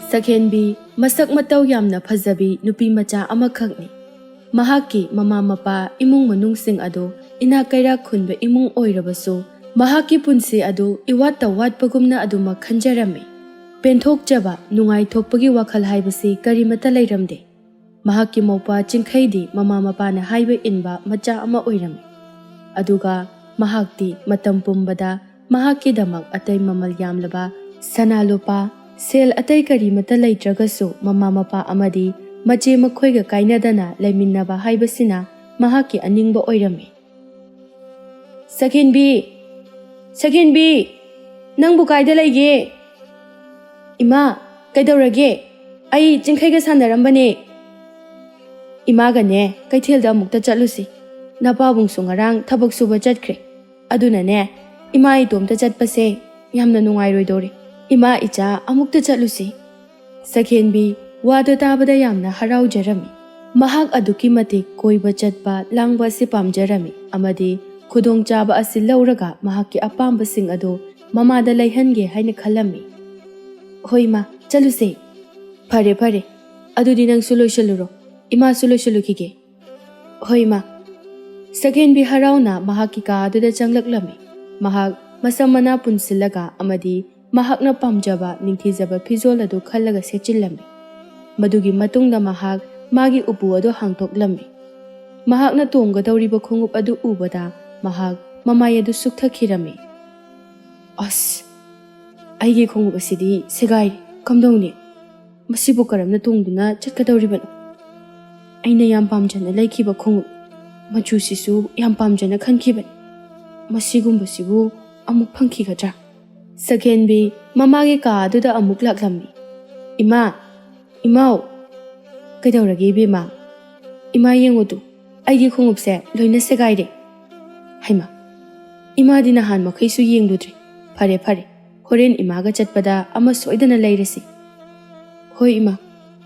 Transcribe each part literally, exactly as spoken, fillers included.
ꯁꯛꯍꯦꯟꯕꯤ ꯃꯁꯛ ꯃꯇꯧ ꯌꯥꯝꯅ ꯐꯖꯕꯤ ꯅꯨꯄꯤ ꯃꯆꯥ ꯑꯃꯈꯛꯅꯤ꯫ ꯃꯍꯥꯛꯀꯤ ꯃꯃꯥ ꯃꯄꯥ, ꯏꯃꯨꯡ ꯃꯅꯨꯡꯁꯤꯡ ꯑꯗꯨ ꯏꯅꯥꯛ ꯀꯩꯔꯥꯛ ꯈꯨꯟꯕ ꯏꯃꯨꯡ ꯑꯣꯏꯔꯕꯁꯨ, ꯃꯍꯥꯛꯀꯤ ꯄꯨꯟꯁꯤ ꯑꯗꯨ ꯏꯋꯥꯠꯇ ꯋꯥꯠꯄꯒꯨꯝꯅ ꯑꯗꯨꯃꯛ ꯈꯟꯖꯔꯝꯃꯤ꯫ ꯄꯦꯟꯊꯣꯛꯆꯕ, ꯅꯨꯡꯉꯥꯏꯊꯣꯛꯄꯒꯤ ꯋꯥꯈꯜ ꯍꯥꯏꯕꯁꯤ ꯀꯔꯤꯃꯠꯇ ꯂꯩꯔꯝꯗꯦ꯫ ꯃꯍꯥꯛꯀꯤ ꯃꯧꯄ꯭ꯋꯥ ꯆꯤꯡꯈꯩꯗꯤ ꯃꯃꯥ ꯃꯄꯥꯅ ꯍꯥꯏꯕ ꯏꯟꯕ ꯃꯆꯥ ꯑꯃ ꯑꯣꯏꯔꯝꯃꯤ꯫ ꯑꯗꯨꯒ ꯃꯍꯥꯛꯇꯤ ꯃꯇꯝ ꯄꯨꯝꯕꯗ ꯃꯍꯥꯛꯀꯤꯗꯃꯛ ꯑꯇꯩ ꯃꯃꯜ ꯌꯥꯝꯂꯕ ꯁꯅꯥ ꯂꯨꯄꯥ, ꯁꯦꯜ ꯑꯇꯩ ꯀꯔꯤꯃꯠꯇ ꯂꯩꯇ꯭ꯔꯒꯁꯨ, ꯃꯃꯥ ꯃꯄꯥ ꯑꯃꯗꯤ ꯃꯆꯦ ꯃꯈꯣꯏꯒ ꯀꯥꯏꯅꯗꯅ ꯂꯩꯃꯤꯟꯅꯕ ꯍꯥꯏꯕꯁꯤꯅ ꯃꯍꯥꯛꯀꯤ ꯑꯅꯤꯡꯕ ꯑꯣꯏꯔꯝꯃꯤ꯫ "ꯁꯛꯍꯦꯟꯕꯤ! ꯁꯛꯍꯦꯟꯕꯤ! ꯅꯪꯕꯨ ꯀꯥꯏꯗ ꯂꯩꯒꯦ?" "ꯏꯃꯥ, ꯀꯩꯗꯧꯔꯒꯦ? ꯑꯩ ꯆꯤꯡꯈꯩꯒ ꯁꯥꯟꯅꯔꯝꯕꯅꯦ꯫ ꯏꯃꯥꯒꯅꯦ ꯀꯩꯊꯦꯜꯗ ꯑꯃꯨꯛꯇ ꯆꯠꯂꯨꯁꯤ꯫ ꯅꯄꯥꯕꯨꯡꯁꯨ ꯉꯔꯥꯡ ꯊꯕꯛ ꯁꯨꯕ ꯆꯠꯈ꯭ꯔꯦ꯫ ꯑꯗꯨꯅꯅꯦ, ꯏꯃꯥ ꯏꯇꯣꯝꯇ ꯆꯠꯄꯁꯦ ꯌꯥꯝꯅ ꯅꯨꯡꯉꯥꯏꯔꯣꯏꯗꯧꯔꯦ꯫ ꯏꯃꯥ ꯏꯆꯥ ꯑꯃꯨꯛꯇ ꯆꯠꯂꯨꯁꯤ꯫" ꯁꯛꯍꯦꯟꯕꯤ ꯋꯥꯗꯨ ꯇꯥꯕꯗ ꯌꯥꯝꯅ ꯍꯔꯥꯎꯖꯔꯝꯃꯤ꯫ ꯃꯍꯥꯛ ꯑꯗꯨꯛꯀꯤ ꯃꯇꯤꯛ ꯀꯣꯏꯕ ꯆꯠꯄ, ꯂꯥꯡꯕ ꯑꯁꯤ ꯄꯥꯝꯖꯔꯝꯃꯤ ꯑꯃꯗꯤ ꯈꯨꯗꯣꯡꯆꯥꯕ ꯑꯁꯤ ꯂꯧꯔꯒ ꯃꯍꯥꯛꯀꯤ ꯑꯄꯥꯝꯕꯁꯤꯡ ꯑꯗꯨ ꯃꯃꯥꯗ ꯂꯩꯍꯟꯒꯦ ꯍꯥꯏꯅ ꯈꯜꯂꯝꯃꯤ꯫ "ꯍꯣꯏ ꯏꯃꯥ, ꯆꯠꯂꯨꯁꯦ꯫" "ꯐꯔꯦ, ꯐꯔꯦ꯫ ꯑꯗꯨꯗꯤ ꯅꯪꯁꯨ ꯂꯣꯏꯁꯤꯜꯂꯨꯔꯣ꯫ ꯏꯃꯥꯁꯨ ꯂꯣꯏꯁꯤꯜꯂꯨꯈꯤꯒꯦ꯫" "ꯍꯣꯏ ꯏꯃꯥ꯫" ꯁꯛꯍꯦꯟꯕꯤ ꯍꯔꯥꯎꯅ ꯃꯍꯥꯛꯀꯤ ꯀꯥ ꯑꯗꯨꯗ ꯆꯪꯂꯛꯂꯝꯃꯤ꯫ ꯃꯍꯥꯛ ꯃꯁꯝ ꯃꯅꯥ ꯄꯨꯟꯁꯤꯜꯂꯒ ꯑꯃꯗꯤ ꯃꯍꯥꯛꯅ ꯄꯥꯝꯖꯕ ꯅꯤꯡꯊꯤꯖꯕ ꯐꯤꯖꯣꯜ ꯑꯗꯨ ꯈꯜꯂꯒ ꯁꯦꯠꯆꯤꯜꯂꯝꯃꯤ꯫ ꯃꯗꯨꯒꯤ ꯃꯇꯨꯡꯗ ꯃꯍꯥꯛ ꯃꯥꯒꯤ ꯎꯄꯨ ꯑꯗꯨ ꯍꯥꯡꯗꯣꯛꯂꯝꯃꯤ꯫ ꯃꯍꯥꯛꯅ ꯇꯣꯡꯒꯗꯧꯔꯤꯕ ꯈꯣꯡꯎꯞ ꯑꯗꯨ ꯎꯕꯗ ꯃꯍꯥꯛ ꯃꯃꯥꯏ ꯑꯗꯨ ꯁꯨꯛꯊꯈꯤꯔꯝꯃꯤ꯫ "ꯑꯁ, ꯑꯩꯒꯤ ꯈꯣꯡꯎꯞ ꯑꯁꯤꯗꯤ ꯁꯦꯒꯥꯏꯔꯦ꯫ ꯀꯝꯗꯧꯅꯤ? ꯃꯁꯤꯕꯨ ꯀꯔꯝꯅ ꯇꯣꯡꯗꯨꯅ ꯆꯠꯀꯗꯧꯔꯤꯕꯅꯣ? ꯑꯩꯅ ꯌꯥꯝ ꯄꯥꯝꯖꯅ ꯂꯩꯈꯤꯕ ꯈꯣꯡꯎꯞ, ꯃꯆꯨꯁꯤꯁꯨ ꯌꯥꯝ ꯄꯥꯝꯖꯅ ꯈꯟꯈꯤꯕꯅꯤ꯫ ꯃꯁꯤꯒꯨꯝꯕꯁꯤꯕꯨ ꯑꯃꯨꯛ ꯐꯪꯈꯤꯒꯗ꯭ꯔꯥ?" ꯁꯛꯍꯦꯟꯕꯤ ꯃꯃꯥꯒꯤ ꯀꯥ ꯑꯗꯨꯗ ꯑꯃꯨꯛ ꯂꯥꯛꯂꯝꯃꯤ꯫ "ꯏꯃꯥ, ꯏꯃꯥꯎ!" "ꯀꯩꯗꯧꯔꯒꯦ ꯏꯕꯦꯝꯃ?" "ꯏꯃꯥ, ꯌꯦꯡꯉꯨ ꯇꯨ, ꯑꯩꯒꯤ ꯈꯣꯡꯎꯞꯁꯦ ꯂꯣꯏꯅ ꯁꯦꯒꯥꯏꯔꯦ꯫" "ꯍꯩꯃꯥ, ꯏꯃꯥꯗꯤ ꯅꯍꯥꯟ ꯃꯈꯩꯁꯨ ꯌꯦꯡꯂꯨꯗ꯭ꯔꯦ꯫ ꯐꯔꯦ, ꯐꯔꯦ, ꯍꯣꯔꯦꯟ ꯏꯃꯥꯒ ꯆꯠꯄꯗ ꯑꯃ ꯁꯣꯏꯗꯅ ꯂꯩꯔꯁꯤ꯫" "ꯍꯣꯏ ꯏꯃꯥ,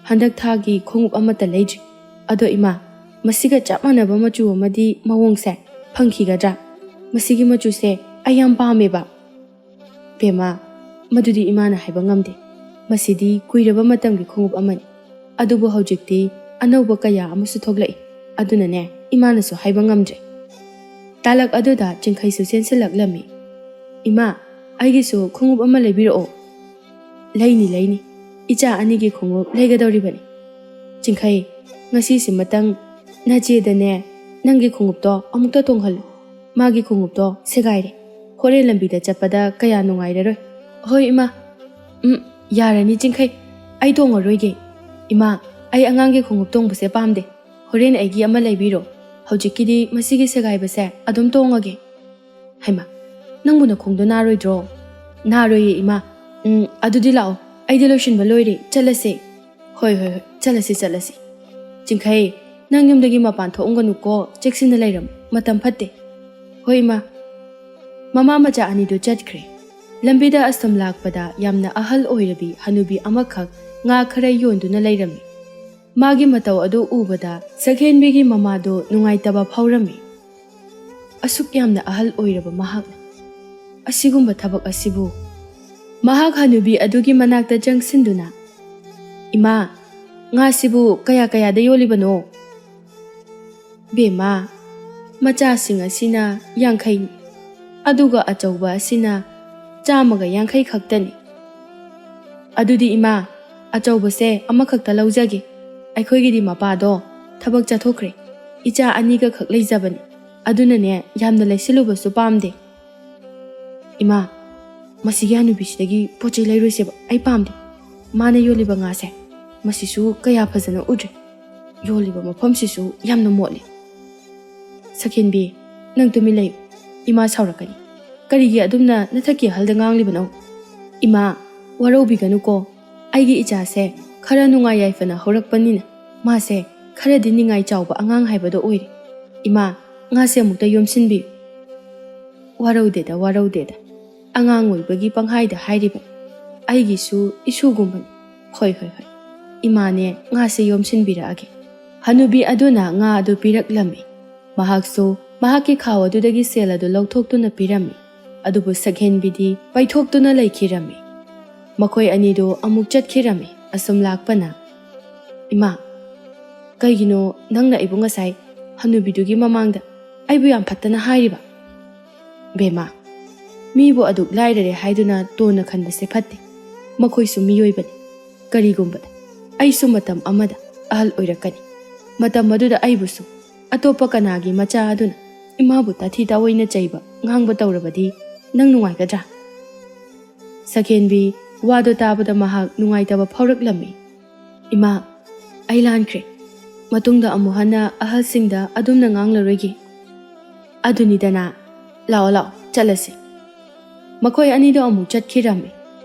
ꯍꯟꯗꯛ ꯊꯥꯒꯤ ꯈꯣꯡꯎꯞ ꯑꯃꯠꯇ ꯂꯩꯗ꯭ꯔꯤ꯫ ꯑꯗꯣ ꯏꯃꯥ, ꯃꯁꯤꯒ ꯆꯞ ꯃꯥꯟꯅꯕ ꯃꯆꯨ ꯑꯃꯗꯤ ꯃꯑꯣꯡꯁꯦ ꯐꯪꯈꯤꯒꯗ꯭ꯔꯥ? ꯃꯁꯤꯒꯤ ꯃꯆꯨꯁꯦ ꯑꯩ ꯌꯥꯝ ꯄꯥꯝꯃꯦꯕ꯫" "ꯕꯦꯝꯃ, ꯃꯗꯨꯗꯤ ꯏꯃꯥꯅ ꯍꯥꯏꯕ ꯉꯝꯗꯦ꯫ "ꯃꯁꯤꯗꯤ ꯀꯨꯏꯔꯕ ꯃꯇꯝꯒꯤ ꯈꯣꯡꯎꯞ ꯑꯃꯅꯤ, ꯑꯗꯨꯕꯨ ꯍꯧꯖꯤꯛꯇꯤ ꯑꯅꯧꯕ ꯀꯌꯥ ꯑꯃꯁꯨ ꯊꯣꯛꯂꯛꯏ, ꯑꯗꯨꯅꯅꯦ ꯏꯃꯥꯅꯁꯨ ꯍꯥꯏꯕ ꯉꯝꯗ꯭ꯔꯦ"꯫ ꯇꯥꯂꯛ ꯑꯗꯨꯗ ꯆꯤꯡꯈꯩꯁꯨ ꯆꯦꯟꯁꯤꯜꯂꯛꯂꯝꯃꯤ꯫ "ꯏꯃꯥ, ꯑꯩꯒꯤꯁꯨ ꯈꯣꯡꯎꯞ ꯑꯃ ꯂꯩꯕꯤꯔꯛꯑꯣ"꯫ "ꯂꯩꯅꯤ, ꯂꯩꯅꯤ, ꯏꯆꯥ ꯑꯅꯤꯒꯤ ꯈꯣꯡꯎꯞ ꯂꯩꯒꯗꯧꯔꯤꯕꯅꯤ꯫ ꯆꯤꯡꯈꯩ, ꯉꯁꯤꯁꯤꯃꯇꯪ ꯅꯆꯦꯗꯅꯦ ꯅꯪꯒꯤ ꯈꯣꯡꯎꯞꯇꯣ ꯑꯃꯨꯛꯇ ꯇꯣꯡꯍꯜꯂꯨ꯫ ꯃꯥꯒꯤ ꯈꯣꯡꯎꯞꯇꯣ ꯁꯦꯒꯥꯏꯔꯦ, ꯍꯣꯔꯦꯟ ꯂꯝꯕꯤꯗ ꯆꯠꯄꯗ ꯀꯌꯥ ꯅꯨꯡꯉꯥꯏꯔꯔꯣꯏ"꯫ "ꯍꯣꯏ ꯏꯃꯥ"꯫ "ꯎꯝ, ꯌꯥꯔꯅꯤ ꯆꯤꯡꯈꯩ, ꯑꯩ ꯇꯣꯡꯉꯔꯣꯏꯒꯦ꯫ ꯏꯃꯥ, ꯑꯩ ꯑꯉꯥꯡꯒꯤ ꯈꯣꯡꯎꯞ ꯇꯣꯡꯕꯁꯦ ꯄꯥꯝꯗꯦ, ꯍꯣꯔꯦꯟ ꯑꯩꯒꯤ ꯑꯃ ꯂꯩꯕꯤꯔꯣ꯫ ꯍꯧꯖꯤꯛꯀꯤꯗꯤ ꯃꯁꯤꯒꯤ ꯁꯦꯒꯥꯏꯕꯁꯦ ꯑꯗꯨꯝ ꯇꯣꯡꯉꯒꯦ"꯫ "ꯍꯩꯃꯥ, ꯅꯪꯕꯨ ꯅꯈꯣꯡꯗꯣ ꯅꯥꯔꯣꯏꯗ꯭ꯔꯣ?" "ꯅꯥꯔꯣꯏꯌꯦ ꯏꯃꯥ"꯫ "ꯎꯝ, ꯑꯗꯨꯗꯤ ꯂꯥꯛꯑꯣ, ꯑꯩꯗꯤ ꯂꯣꯏꯁꯤꯟꯕ ꯂꯣꯏꯔꯦ, ꯆꯠꯂꯁꯦ"꯫ "ꯍꯣꯏ, ꯍꯣꯏ, ꯍꯣꯏ, ꯆꯠꯂꯁꯤ, ꯆꯠꯂꯁꯤ꯫ ꯆꯤꯡꯈꯩ, ꯅꯪ ꯌꯨꯝꯗꯒꯤ ꯃꯄꯥꯟ ꯊꯣꯛꯑꯝꯒꯅꯨꯀꯣ, ꯆꯦꯛꯁꯤꯟꯅ ꯂꯩꯔꯝꯃꯨ, ꯃꯇꯝ ꯐꯠꯇꯦ"꯫ "ꯍꯣꯏ ꯏꯃꯥ"꯫ ꯃꯃꯥ ꯃꯆꯥ ꯑꯅꯤꯗꯨ ꯆꯠꯈ꯭ꯔꯦ꯫ ꯂꯝꯕꯤꯗ ꯑꯁꯨꯝ ꯂꯥꯛꯄꯗ ꯌꯥꯝꯅ ꯑꯍꯜ ꯑꯣꯏꯔꯕꯤ ꯍꯅꯨꯕꯤ ꯑꯃꯈꯛ ꯉꯥ ꯈꯔ ꯌꯣꯟꯗꯨꯅ ꯂꯩꯔꯝꯃꯤ꯫ ꯃꯥꯒꯤ ꯃꯇꯧ ꯑꯗꯨ ꯎꯕꯗ ꯁꯛꯍꯦꯟꯕꯤꯒꯤ ꯃꯃꯥꯗꯨ ꯅꯨꯡꯉꯥꯏꯇꯕ ꯐꯥꯎꯔꯝꯃꯤ꯫ ꯑꯁꯨꯛ ꯌꯥꯝꯅ ꯑꯍꯜ ꯑꯣꯏꯔꯕ ꯃꯍꯥꯛꯅ ꯑꯁꯤꯒꯨꯝꯕ ꯊꯕꯛ ꯑꯁꯤꯕꯨ꯫ ꯃꯍꯥꯛ ꯍꯅꯨꯕꯤ ꯑꯗꯨꯒꯤ ꯃꯅꯥꯛꯇ ꯆꯪꯁꯤꯟꯗꯨꯅ, "ꯏꯃꯥ, ꯉꯥꯁꯤꯕꯨ ꯀꯌꯥ ꯀꯌꯥꯗ ꯌꯣꯜꯂꯤꯕꯅꯣ?" "ꯕꯦꯝꯃ, ꯃꯆꯥꯁꯤꯡ ꯑꯁꯤꯅ ꯌꯥꯡꯈꯩꯅꯤ, ꯑꯗꯨꯒ ꯑꯆꯧꯕ ꯑꯁꯤꯅ ꯆꯥꯝꯃꯒ ꯌꯥꯡꯈꯩ ꯈꯛꯇꯅꯤ"꯫ "ꯑꯗꯨꯗꯤ ꯏꯃꯥ, ꯑꯆꯧꯕꯁꯦ ꯑꯃꯈꯛꯇ ꯂꯧꯖꯒꯦ꯫ ꯑꯩꯈꯣꯏꯒꯤꯗꯤ ꯃꯄꯥꯗꯣ ꯊꯕꯛ ꯆꯠꯊꯣꯛꯈ꯭ꯔꯦ, ꯏꯆꯥ ꯑꯅꯤꯒ ꯈꯛ ꯂꯩꯖꯕꯅꯤ, ꯑꯗꯨꯅꯅꯦ ꯌꯥꯝꯅ ꯂꯩꯁꯤꯜꯂꯨꯕꯁꯨ ꯄꯥꯝꯗꯦ"꯫ "ꯏꯃꯥ, ꯃꯁꯤꯒꯤ ꯍꯅꯨꯕꯤꯁꯤꯗꯒꯤ ꯄꯣꯠ ꯆꯩ ꯂꯩꯔꯣꯏꯁꯦꯕ, ꯑꯩ ꯄꯥꯝꯗꯦ꯫ ꯃꯥꯅ ꯌꯣꯜꯂꯤꯕ ꯉꯥꯁꯦ, ꯃꯁꯤꯁꯨ ꯀꯌꯥ ꯐꯖꯅ ꯎꯗ꯭ꯔꯤ, ꯌꯣꯜꯂꯤꯕ ꯃꯐꯝꯁꯤꯁꯨ ꯌꯥꯝꯅ ꯃꯣꯠꯂꯤ"꯫ "ꯁꯛꯍꯦꯟꯕꯤ, ꯅꯪ ꯇꯨꯃꯤꯟ ꯂꯩꯌꯨ, ꯏꯃꯥ ꯁꯥꯎꯔꯛꯀꯅꯤ꯫ ꯀꯔꯤꯒꯤ ꯑꯗꯨꯝꯅ ꯅꯊꯛꯀꯤ ꯑꯍꯜꯗ ꯉꯥꯡꯂꯤꯕꯅꯣ?" "ꯏꯃꯥ, ꯋꯥꯔꯧꯕꯤꯒꯅꯨꯀꯣ, ꯑꯩꯒꯤ ꯏꯆꯥꯁꯦ ꯈꯔ ꯅꯨꯡꯉꯥꯏ ꯌꯥꯏꯐꯅ ꯍꯧꯔꯛꯄꯅꯤꯅ ꯃꯥꯁꯦ ꯈꯔꯗꯤ ꯅꯤꯡꯉꯥꯏ ꯆꯥꯎꯕ ꯑꯉꯥꯡ ꯍꯥꯏꯕꯗꯣ ꯑꯣꯏꯔꯦ꯫ ꯏꯃꯥ, ꯉꯥꯁꯦ ꯑꯃꯨꯛꯇ ꯌꯣꯝꯁꯤꯟꯕꯤꯌꯨ"꯫ "ꯋꯥꯔꯧꯗꯦꯗ, ꯋꯥꯔꯧꯗꯦꯗ, ꯑꯉꯥꯡ ꯑꯣꯏꯕꯒꯤ ꯄꯪꯍꯥꯏꯗ ꯍꯥꯏꯔꯤꯕꯅꯤ꯫ ꯑꯩꯒꯤꯁꯨ ꯏꯁꯨꯒꯨꯝꯕꯅꯤ꯫ ꯍꯣꯏ, ꯍꯣꯏ, ꯍꯣꯏ, ꯏꯃꯥꯅꯦ ꯉꯥꯁꯦ ꯌꯣꯝꯁꯤꯟꯕꯤꯔꯛꯑꯒꯦ"꯫ ꯍꯅꯨꯕꯤ ꯑꯗꯨꯅ ꯉꯥ ꯑꯗꯨ ꯄꯤꯔꯛꯂꯝꯃꯤ꯫ ꯃꯍꯥꯛꯁꯨ ꯃꯍꯥꯛꯀꯤ ꯈꯥꯎ ꯑꯗꯨꯗꯒꯤ ꯁꯦꯜ ꯑꯗꯨ ꯂꯧꯊꯣꯛꯇꯨꯅ ꯄꯤꯔꯝꯃꯤ꯫ ꯑꯗꯨꯕꯨ ꯁꯛꯍꯦꯟꯕꯤꯗꯤ ꯄꯩꯊꯣꯛꯇꯨꯅ ꯂꯩꯈꯤꯔꯝꯃꯤ꯫ ꯃꯈꯣꯏ ꯑꯅꯤꯗꯨ ꯑꯃꯨꯛ ꯆꯠꯈꯤꯔꯝꯃꯤ꯫ ꯑꯁꯨꯝ ꯂꯥꯛꯄꯅ, "ꯏꯃꯥ, ꯀꯩꯒꯤꯅꯣ ꯅꯪꯅ ꯑꯩꯕꯨ ꯉꯁꯥꯏ ꯍꯅꯨꯕꯤꯗꯨꯒꯤ ꯃꯃꯥꯡꯗ ꯑꯩꯕꯨ ꯌꯥꯝ ꯐꯠꯇꯅ ꯍꯥꯏꯔꯤꯕ?" "ꯕꯦꯝꯃ, ꯃꯤꯕꯨ ꯑꯗꯨꯛ ꯂꯥꯏꯔꯔꯦ ꯍꯥꯏꯗꯨꯅ ꯇꯣꯟꯅ ꯈꯟꯕꯁꯦ ꯐꯠꯇꯦ꯫ ꯃꯈꯣꯏꯁꯨ ꯃꯤꯑꯣꯏꯕꯅꯤ꯫ ꯀꯔꯤꯒꯨꯝꯕꯗ ꯑꯩꯁꯨ ꯃꯇꯝ ꯑꯃꯗ ꯑꯍꯜ ꯑꯣꯏꯔꯛꯀꯅꯤ꯫ ꯃꯇꯝ ꯑꯗꯨꯗ ꯑꯩꯕꯨꯁꯨ ꯑꯇꯣꯞꯄ ꯀꯅꯥꯒꯤ ꯃꯆꯥ ꯑꯗꯨꯅ ꯏꯃꯥꯕꯨ ꯇꯥꯊꯤ ꯇꯥꯑꯣꯏꯅ ꯆꯩꯕ, ꯉꯥꯡꯕ ꯇꯧꯔꯕꯗꯤ ꯅꯪ ꯅꯨꯡꯉꯥꯏꯒꯗ꯭ꯔꯥ?" ꯁꯈꯦꯟꯕꯤ ꯋꯥꯗꯣ ꯇꯥꯕꯗ ꯃꯍꯥꯛ ꯅꯨꯡꯉꯥꯏꯇꯕ ꯐꯥꯎꯔꯛꯂꯝꯃꯤ꯫ "ꯏꯃꯥ, ꯑꯩ ꯂꯥꯟꯈ꯭ꯔꯦ꯫ ꯃꯇꯨꯡꯗ ꯑꯃꯨꯛ ꯍꯟꯅ ꯑꯍꯜꯁꯤꯡꯗ ꯑꯗꯨꯝꯅ ꯉꯥꯡꯂꯔꯣꯏꯒꯦ꯫ ꯑꯗꯨꯅꯤꯗꯅ꯫ ꯂꯥꯛꯑꯣ, ꯂꯥꯛꯑꯣ, ꯆꯠꯂꯁꯤ꯫" ꯃꯈꯣꯏ ꯑꯅꯤꯗꯣ ꯑꯃꯨꯛ ꯆꯠꯈꯤꯔꯝꯃꯤ꯫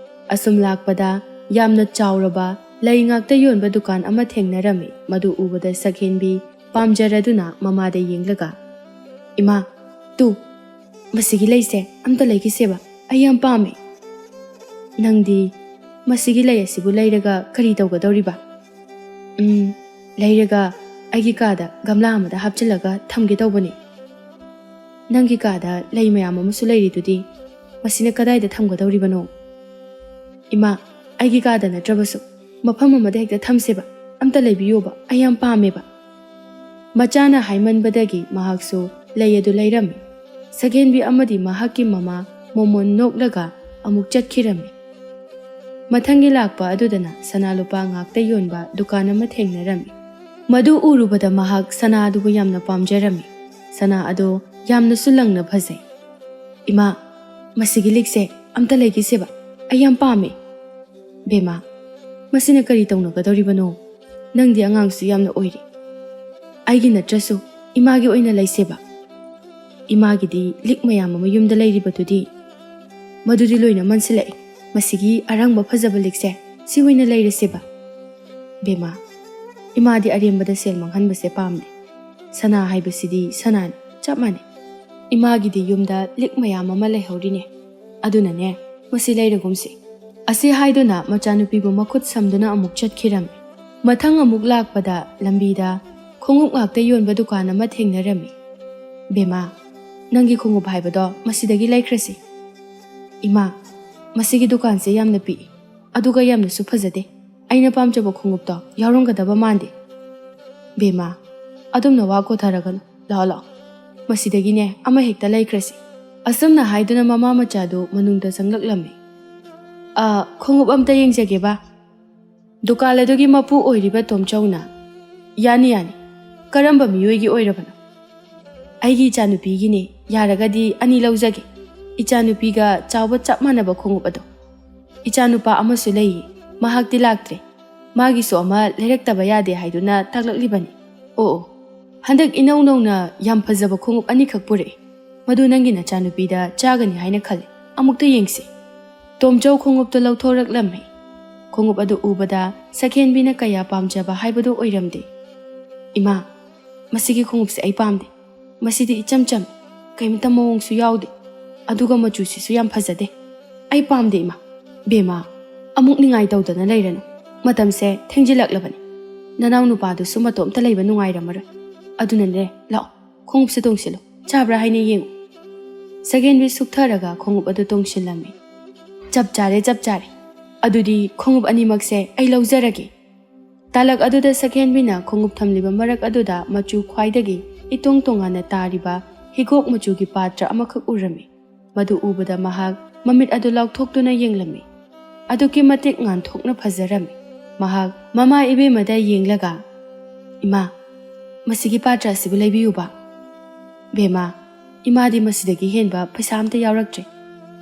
ꯑꯁꯨꯝ ꯂꯥꯛꯄꯗ ꯌꯥꯝꯅ ꯆꯥꯎꯔꯕ ꯂꯩ ꯉꯥꯛꯇ ꯌꯣꯟꯕ ꯗꯨꯀꯥꯟ ꯑꯃ ꯊꯦꯡꯅꯔꯝꯃꯤ꯫ ꯃꯗꯨ ꯎꯕꯗ ꯁꯈꯦꯟꯕꯤ ꯄꯥꯝꯖꯔꯗꯨꯅ ꯃꯃꯥꯗ ꯌꯦꯡꯂꯒ, "ꯏꯃꯥ, ꯇꯨ, ꯃꯁꯤꯒꯤ ꯂꯩꯁꯦ ꯑꯝꯇ ꯂꯩꯈꯤꯁꯦꯕ, ꯑꯩ ꯌꯥꯝ ꯄꯥꯝꯃꯦ꯫" "ꯅꯪꯗꯤ ꯃꯁꯤꯒꯤ ꯂꯩ ꯑꯁꯤꯕꯨ ꯂꯩꯔꯒ ꯀꯔꯤ ꯇꯧꯒꯗꯧꯔꯤꯕ?" "ꯎꯝ, ꯂꯩꯔꯒ ꯑꯩꯒꯤ ꯀꯥꯗ ꯒꯝꯂꯥ ꯑꯃꯗ ꯍꯥꯞꯆꯤꯜꯂꯒ ꯊꯝꯒꯦ ꯇꯧꯕꯅꯦ꯫" "ꯅꯪꯒꯤ ꯀꯥꯗ ꯂꯩ ꯃꯌꯥꯝ ꯑꯃꯁꯨ ꯂꯩꯔꯤꯗꯨꯗꯤ, ꯃꯁꯤꯅ ꯀꯗꯥꯏꯗ ꯊꯝꯒꯗꯧꯔꯤꯕꯅꯣ?" "ꯏꯃꯥ, ꯑꯩꯒꯤ ꯀꯥꯗ ꯅꯠꯇ꯭ꯔꯕꯁꯨ ꯃꯐꯝ ꯑꯃꯗ ꯍꯦꯛꯇ ꯊꯝꯁꯦꯕ, ꯑꯝꯇ ꯂꯩꯕꯤꯌꯣꯕ, ꯑꯩ ꯌꯥꯝ ꯄꯥꯝꯃꯦꯕ꯫" ꯃꯆꯥꯅ ꯍꯥꯏꯃꯟꯕꯗꯒꯤ ꯃꯍꯥꯛꯁꯨ ꯂꯩ ꯑꯗꯨ ꯂꯩꯔꯝꯃꯤ꯫ ꯁꯒꯦꯟꯕꯤ ꯑꯃꯗꯤ ꯃꯍꯥꯛꯀꯤ ꯃꯃꯥ ꯃꯣꯃꯣꯟ ꯅꯣꯛꯂꯒ ꯑꯃꯨꯛ ꯆꯠꯈꯤꯔꯝꯃꯤ꯫ ꯃꯊꯪꯒꯤ ꯂꯥꯛꯄ ꯑꯗꯨꯗꯅ ꯁꯅꯥ ꯂꯨꯄꯥ ꯉꯥꯛꯇ ꯌꯣꯟꯕ ꯗꯨꯀꯥꯟ ꯑꯃ ꯊꯦꯡꯅꯔꯝꯃꯤ꯫ ꯃꯗꯨ ꯎꯔꯨꯕꯗ ꯃꯍꯥꯛ ꯁꯅꯥ ꯑꯗꯨꯕꯨ ꯌꯥꯝꯅ ꯄꯥꯝꯖꯔꯝꯃꯤ꯫ ꯁꯅꯥ ꯑꯗꯣ ꯌꯥꯝꯅꯁꯨ ꯂꯪꯅ ꯐꯖꯩ꯫ "ꯏꯃꯥ, ꯃꯁꯤꯒꯤ ꯂꯤꯛꯁꯦ ꯑꯝꯇ ꯂꯩꯈꯤꯁꯦꯕ, ꯑꯩ ꯌꯥꯝ ꯄꯥꯝꯃꯦ꯫" "ꯕꯦꯃꯥ, ꯃꯁꯤꯅ ꯀꯔꯤ ꯇꯧꯅꯒꯗꯧꯔꯤꯕꯅꯣ? ꯅꯪꯗꯤ ꯑꯉꯥꯡꯁꯨ ꯌꯥꯝꯅ ꯑꯣꯏꯔꯤ꯫ ꯑꯩꯒꯤ ꯅꯠꯇ꯭ꯔꯁꯨ ꯏꯃꯥꯒꯤ ꯑꯣꯏꯅ ꯂꯩꯁꯦꯕ꯫ ꯏꯃꯥꯒꯤꯗꯤ ꯂꯤꯛ ꯃꯌꯥꯝ ꯑꯃ ꯌꯨꯝꯗ ꯂꯩꯔꯤꯕꯗꯨꯗꯤ, ꯃꯗꯨꯗꯤ ꯂꯣꯏꯅ ꯃꯟꯁꯤꯜꯂꯛꯏ꯫ ꯃꯁꯤꯒꯤ ꯑꯔꯪꯕ ꯐꯖꯕ ꯂꯤꯛꯁꯦ, ꯁꯤ ꯑꯣꯏꯅ ꯂꯩꯔꯁꯦꯕ꯫" "ꯕꯦꯃꯥ, ꯏꯃꯥꯗꯤ ꯑꯔꯦꯝꯕꯗ ꯁꯦꯜ ꯃꯥꯡꯍꯟꯕꯁꯦ ꯄꯥꯝꯗꯦ꯫ ꯁꯅꯥ ꯍꯥꯏꯕꯁꯤꯗꯤ ꯁꯅꯥꯅꯤ, ꯆꯞ ꯃꯥꯟꯅꯩ꯫ ꯏꯃꯥꯒꯤꯗꯤ ꯌꯨꯝꯗ ꯂꯤꯛ ꯃꯌꯥꯝ ꯑꯃ ꯂꯩꯍꯧꯔꯤꯅꯦ꯫ ꯑꯗꯨꯅꯅꯦ, ꯃꯁꯤ ꯂꯩꯔꯒꯨꯝꯁꯤ꯫" ꯑꯁꯤ ꯍꯥꯏꯗꯨꯅ ꯃꯆꯥꯅꯨꯄꯤꯕꯨ ꯃꯈꯨꯠ ꯁꯝꯗꯨꯅ ꯑꯃꯨꯛ ꯆꯠꯈꯤꯔꯝꯃꯤ꯫ ꯃꯊꯪ ꯑꯃꯨꯛ ꯂꯥꯛꯄꯗ ꯂꯝꯕꯤꯗ ꯈꯣꯡꯎꯞ ꯉꯥꯛꯇ ꯌꯣꯟꯕ ꯗꯨꯀꯥꯟ ꯑꯃ ꯊꯦꯡꯅꯔꯝꯃꯤ꯫ "ꯕꯦꯃꯥ, ꯅꯪꯒꯤ ꯈꯣꯡꯎꯞ ꯍꯥꯏꯕꯗꯣ ꯃꯁꯤꯗꯒꯤ ꯂꯩꯈ꯭ꯔꯁꯤ꯫" "ꯏꯃꯥ, ꯃꯁꯤꯒꯤ ꯗꯨꯀꯥꯟꯁꯦ ꯌꯥꯝꯅ ꯄꯤꯛꯏ꯫ ꯑꯗꯨꯒ ꯌꯥꯝꯅꯁꯨ ꯐꯖꯗꯦ꯫ ꯑꯩꯅ ꯄꯥꯝꯖꯕ ꯈꯣꯡꯎꯞꯇꯣ ꯌꯥꯎꯔꯝꯒꯗꯕ ꯃꯥꯟꯗꯦ꯫ ꯕꯦꯝꯃ, ꯑꯗꯨꯝꯅ ꯋꯥ ꯀꯣꯊꯔꯒꯅꯨ꯫ ꯂꯥꯛꯑꯣ, ꯂꯥꯛꯑꯣ꯫ ꯃꯁꯤꯗꯒꯤꯅꯦ ꯑꯃ ꯍꯦꯛꯇ ꯂꯩꯈ꯭ꯔꯁꯤ꯫ ꯑꯁꯨꯝꯅ ꯍꯥꯏꯗꯨꯅ ꯃꯃꯥ ꯃꯆꯥꯗꯨ ꯃꯅꯨꯡꯗ ꯆꯪꯂꯛꯂꯝꯃꯤ꯫ "ꯑ, ꯈꯣꯡꯎꯞ ꯑꯝꯇ ꯌꯦꯡꯖꯒꯦꯕ꯫" ꯗꯨꯀꯥꯟ ꯑꯗꯨꯒꯤ ꯃꯄꯨ ꯑꯣꯏꯔꯤꯕ ꯇꯣꯝꯆꯧꯅ, "ꯌꯥꯅꯤ, ꯌꯥꯅꯤ꯫ ꯀꯔꯝꯕ ꯃꯤꯑꯣꯏꯒꯤ ꯑꯣꯏꯔꯕꯅꯣ?" "ꯑꯩꯒꯤ ꯏꯆꯥꯅꯨꯄꯤꯒꯤꯅꯦ꯫ ꯌꯥꯔꯒꯗꯤ ꯑꯅꯤ ꯂꯧꯖꯒꯦ꯫ ꯏꯆꯥꯅꯨꯄꯤꯒ ꯆꯥꯎꯕ ꯆꯞ ꯃꯥꯟꯅꯕ ꯈꯣꯡꯎꯞ ꯑꯗꯣ꯫ ꯏꯆꯥꯅꯨꯄꯥ ꯑꯃꯁꯨ ꯂꯩꯌꯦ꯫ ꯃꯍꯥꯛꯇꯤ ꯂꯥꯛꯇ꯭ꯔꯦ꯫ ꯃꯥꯒꯤꯁꯨ ꯑꯃ ꯂꯩꯔꯛꯇꯕ ꯌꯥꯗꯦ ꯍꯥꯏꯗꯨꯅ ꯇꯥꯛꯂꯛꯂꯤꯕꯅꯤ꯫ ꯑꯣ, ꯑꯣ꯫ ꯍꯟꯗꯛ ꯏꯅꯧ ꯅꯧꯅ ꯌꯥꯝ ꯐꯖꯕ ꯈꯣꯡꯎꯞ ꯑꯅꯤꯈꯛ ꯄꯨꯔꯛꯑꯦ꯫ ꯃꯗꯨ ꯅꯪꯒꯤ ꯅꯆꯥꯅꯨꯄꯤꯗ ꯆꯥꯒꯅꯤ ꯍꯥꯏꯅ ꯈꯜꯂꯤ꯫ ꯑꯃꯨꯛꯇ ꯌꯦꯡꯁꯤ꯫" ꯇꯣꯝꯆꯧ ꯈꯣꯡꯎꯞꯇꯨ ꯂꯧꯊꯣꯔꯛꯂꯝꯃꯤ꯫ ꯈꯣꯡꯎꯞ ꯑꯗꯨ ꯎꯕꯗ ꯁꯛꯍꯦꯟꯕꯤꯅ ꯀꯌꯥ ꯄꯥꯝꯖꯕ ꯍꯥꯏꯕꯗꯨ ꯑꯣꯏꯔꯝꯗꯦ꯫ "ꯏꯃꯥ, ꯃꯁꯤꯒꯤ ꯈꯣꯡꯎꯞꯁꯦ ꯑꯩ ꯄꯥꯝꯗꯦ꯫ ꯃꯁꯤꯗꯤ ꯏꯆꯝ ꯆꯝꯃꯤ, ꯀꯩꯝꯇ ꯃꯑꯣꯡꯁꯨ ꯌꯥꯎꯗꯦ, ꯑꯗꯨꯒ ꯃꯆꯨꯁꯤꯁꯨ ꯌꯥꯝ ꯐꯖꯗꯦ꯫ ꯑꯩ ꯄꯥꯝꯗꯦ, ꯏꯃꯥ꯫" "ꯕꯦꯝꯃ, ꯑꯃꯨꯛ ꯅꯤꯡꯉꯥꯏ ꯇꯧꯗꯅ ꯂꯩꯔꯅꯨ꯫ ꯃꯇꯝꯁꯦ ꯊꯦꯡꯖꯤꯜꯂꯛꯂꯕꯅꯤ꯫ ꯅꯅꯥꯎ ꯅꯨꯄꯥꯗꯨꯁꯨ ꯃꯇꯣꯝꯇ ꯂꯩꯕ ꯅꯨꯡꯉꯥꯏꯔꯝꯃꯔꯣꯏ꯫ ꯑꯗꯨꯅꯅꯦ, ꯂꯥꯛꯑꯣ, ꯈꯣꯡꯎꯞꯁꯦ ꯇꯣꯡꯁꯤꯜꯂꯨ꯫ ꯆꯥꯕ꯭ꯔꯥ ꯍꯥꯏꯅ ꯌꯦꯡꯉꯨ꯫" ꯁꯛꯍꯦꯟꯕꯤ ꯁꯨꯛꯊꯔꯒ ꯈꯣꯡꯎꯞ ꯑꯗꯨ ꯇꯣꯡꯁꯤꯜꯂꯝꯃꯤ꯫ "ꯆꯞ ꯆꯥꯔꯦ, ꯆꯞ ꯆꯥꯔꯦ꯫ ꯑꯗꯨꯗꯤ ꯈꯣꯡꯎꯞ ꯑꯅꯤꯃꯛꯁꯦ ꯑꯩ ꯂꯧꯖꯔꯒꯦ꯫" ꯇꯥꯂꯛ ꯑꯗꯨꯗ ꯁꯛꯍꯦꯟꯕꯤꯅ ꯈꯣꯡꯎꯞ ꯊꯝꯂꯤꯕ ꯃꯔꯛ ꯑꯗꯨꯗ ꯃꯆꯨ ꯈ꯭ꯋꯥꯏꯗꯒꯤ ꯏꯇꯣꯡ ꯇꯣꯉꯥꯟꯅ ꯇꯥꯔꯤꯕ ꯍꯤꯒꯣꯛ ꯃꯆꯨꯒꯤ ꯄꯥꯇ꯭ꯔ ꯑꯃꯈꯛ ꯎꯔꯝꯃꯤ꯫ ꯃꯗꯨ ꯎꯕꯗ ꯃꯍꯥꯛ ꯃꯃꯤꯠ ꯑꯗꯨ ꯂꯥꯎꯊꯣꯛꯇꯨꯅ ꯌꯦꯡꯂꯝꯃꯤ꯫ ꯑꯗꯨꯛꯀꯤ ꯃꯇꯤꯛ ꯉꯥꯟꯊꯣꯛꯅ ꯐꯖꯔꯝꯃꯤ꯫ ꯃꯍꯥꯛ ꯃꯃꯥ ꯏꯕꯦꯝꯃꯗ ꯌꯦꯡꯂꯒ, "ꯏꯃꯥ, ꯃꯁꯤꯒꯤ ꯄꯥꯇ꯭ꯔ ꯑꯁꯤꯕꯨ ꯂꯩꯕꯤꯌꯨꯕ꯫" "ꯕꯦꯝꯃ, ꯏꯃꯥꯗꯤ ꯃꯁꯤꯗꯒꯤ ꯍꯦꯟꯕ ꯄꯩꯁꯥ ꯑꯝꯇ ꯌꯥꯎꯔꯛꯇ꯭ꯔꯦ꯫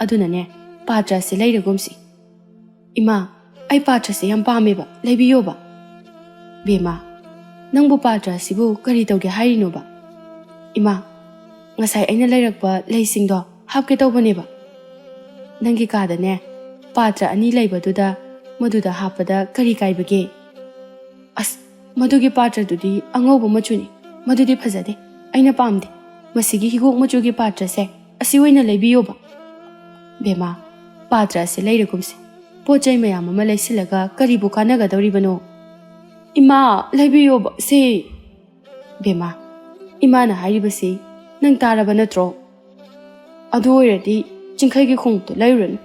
ꯑꯗꯨꯅꯅꯦ, ꯄꯥꯇ꯭ꯔ ꯑꯁꯤ ꯂꯩꯔꯒꯨꯝꯁꯤ꯫" "ꯏꯃꯥ, ꯑꯩ ꯄꯥꯇ꯭ꯔꯁꯦ ꯌꯥꯝ ꯄꯥꯝꯃꯦꯕ, ꯂꯩꯕꯤꯌꯣꯕ꯫" "ꯕꯦꯝꯃ, ꯅꯪꯕꯨ ꯄꯥꯇ꯭ꯔ ꯑꯁꯤꯕꯨ ꯀꯔꯤ ꯇꯧꯒꯦ ꯍꯥꯏꯔꯤꯅꯣꯕ?" "ꯏꯃꯥ, ꯉꯁꯥꯏ ꯑꯩꯅ ꯂꯩꯔꯛꯄ ꯂꯩꯁꯤꯡꯗꯣ ꯍꯥꯞꯀꯦ ꯇꯧꯕꯅꯦꯕ꯫ ꯅꯪꯒꯤ ꯀꯥꯗꯅꯦ ꯄꯥꯇ꯭ꯔ ꯑꯅꯤ ꯂꯩꯕꯗꯨꯗ ꯃꯗꯨꯗ ꯍꯥꯞꯄꯗ ꯀꯔꯤ ꯀꯥꯏꯕꯒꯦ?" "ꯑꯁ, ꯃꯗꯨꯒꯤ ꯄꯥꯇ꯭ꯔꯗꯨꯗꯤ ꯑꯉꯧꯕ ꯃꯆꯨꯅꯤ, ꯃꯗꯨꯗꯤ ꯐꯖꯗꯦ, ꯑꯩꯅ ꯄꯥꯝꯗꯦ꯫ ꯃꯁꯤꯒꯤ ꯍꯤꯒꯣꯛ ꯃꯆꯨꯒꯤ ꯄꯥꯇ꯭ꯔꯁꯦ ꯑꯁꯤ ꯑꯣꯏꯅ ꯂꯩꯕꯤꯌꯣꯕ꯫" "ꯕꯦꯝꯃ, ꯄꯥꯇ꯭ꯔ ꯑꯁꯤ ꯂꯩꯔꯒꯨꯝꯁꯦ꯫ ꯄꯣꯠ ꯆꯩ ꯃꯌꯥꯝ ꯑꯃ ꯂꯩꯁꯤꯜꯂꯒ ꯀꯔꯤꯕꯨ ꯀꯥꯟꯅꯒꯗꯧꯔꯤꯕꯅꯣ?" "ꯏꯃꯥ, ꯂꯩꯕꯤꯌꯣꯕ ꯁꯤ꯫" "ꯕꯦꯝꯃ, ꯏꯃꯥꯅ ꯍꯥꯏꯔꯤꯕꯁꯤ ꯅꯪ ꯇꯥꯔꯕ ꯅꯠꯇ꯭ꯔꯣ? ꯑꯗꯨ ꯑꯣꯏꯔꯗꯤ ꯆꯤꯡꯈꯩꯒꯤ ꯈꯣꯡꯎꯞꯇꯨ ꯂꯩꯔꯨꯔꯅꯨ꯫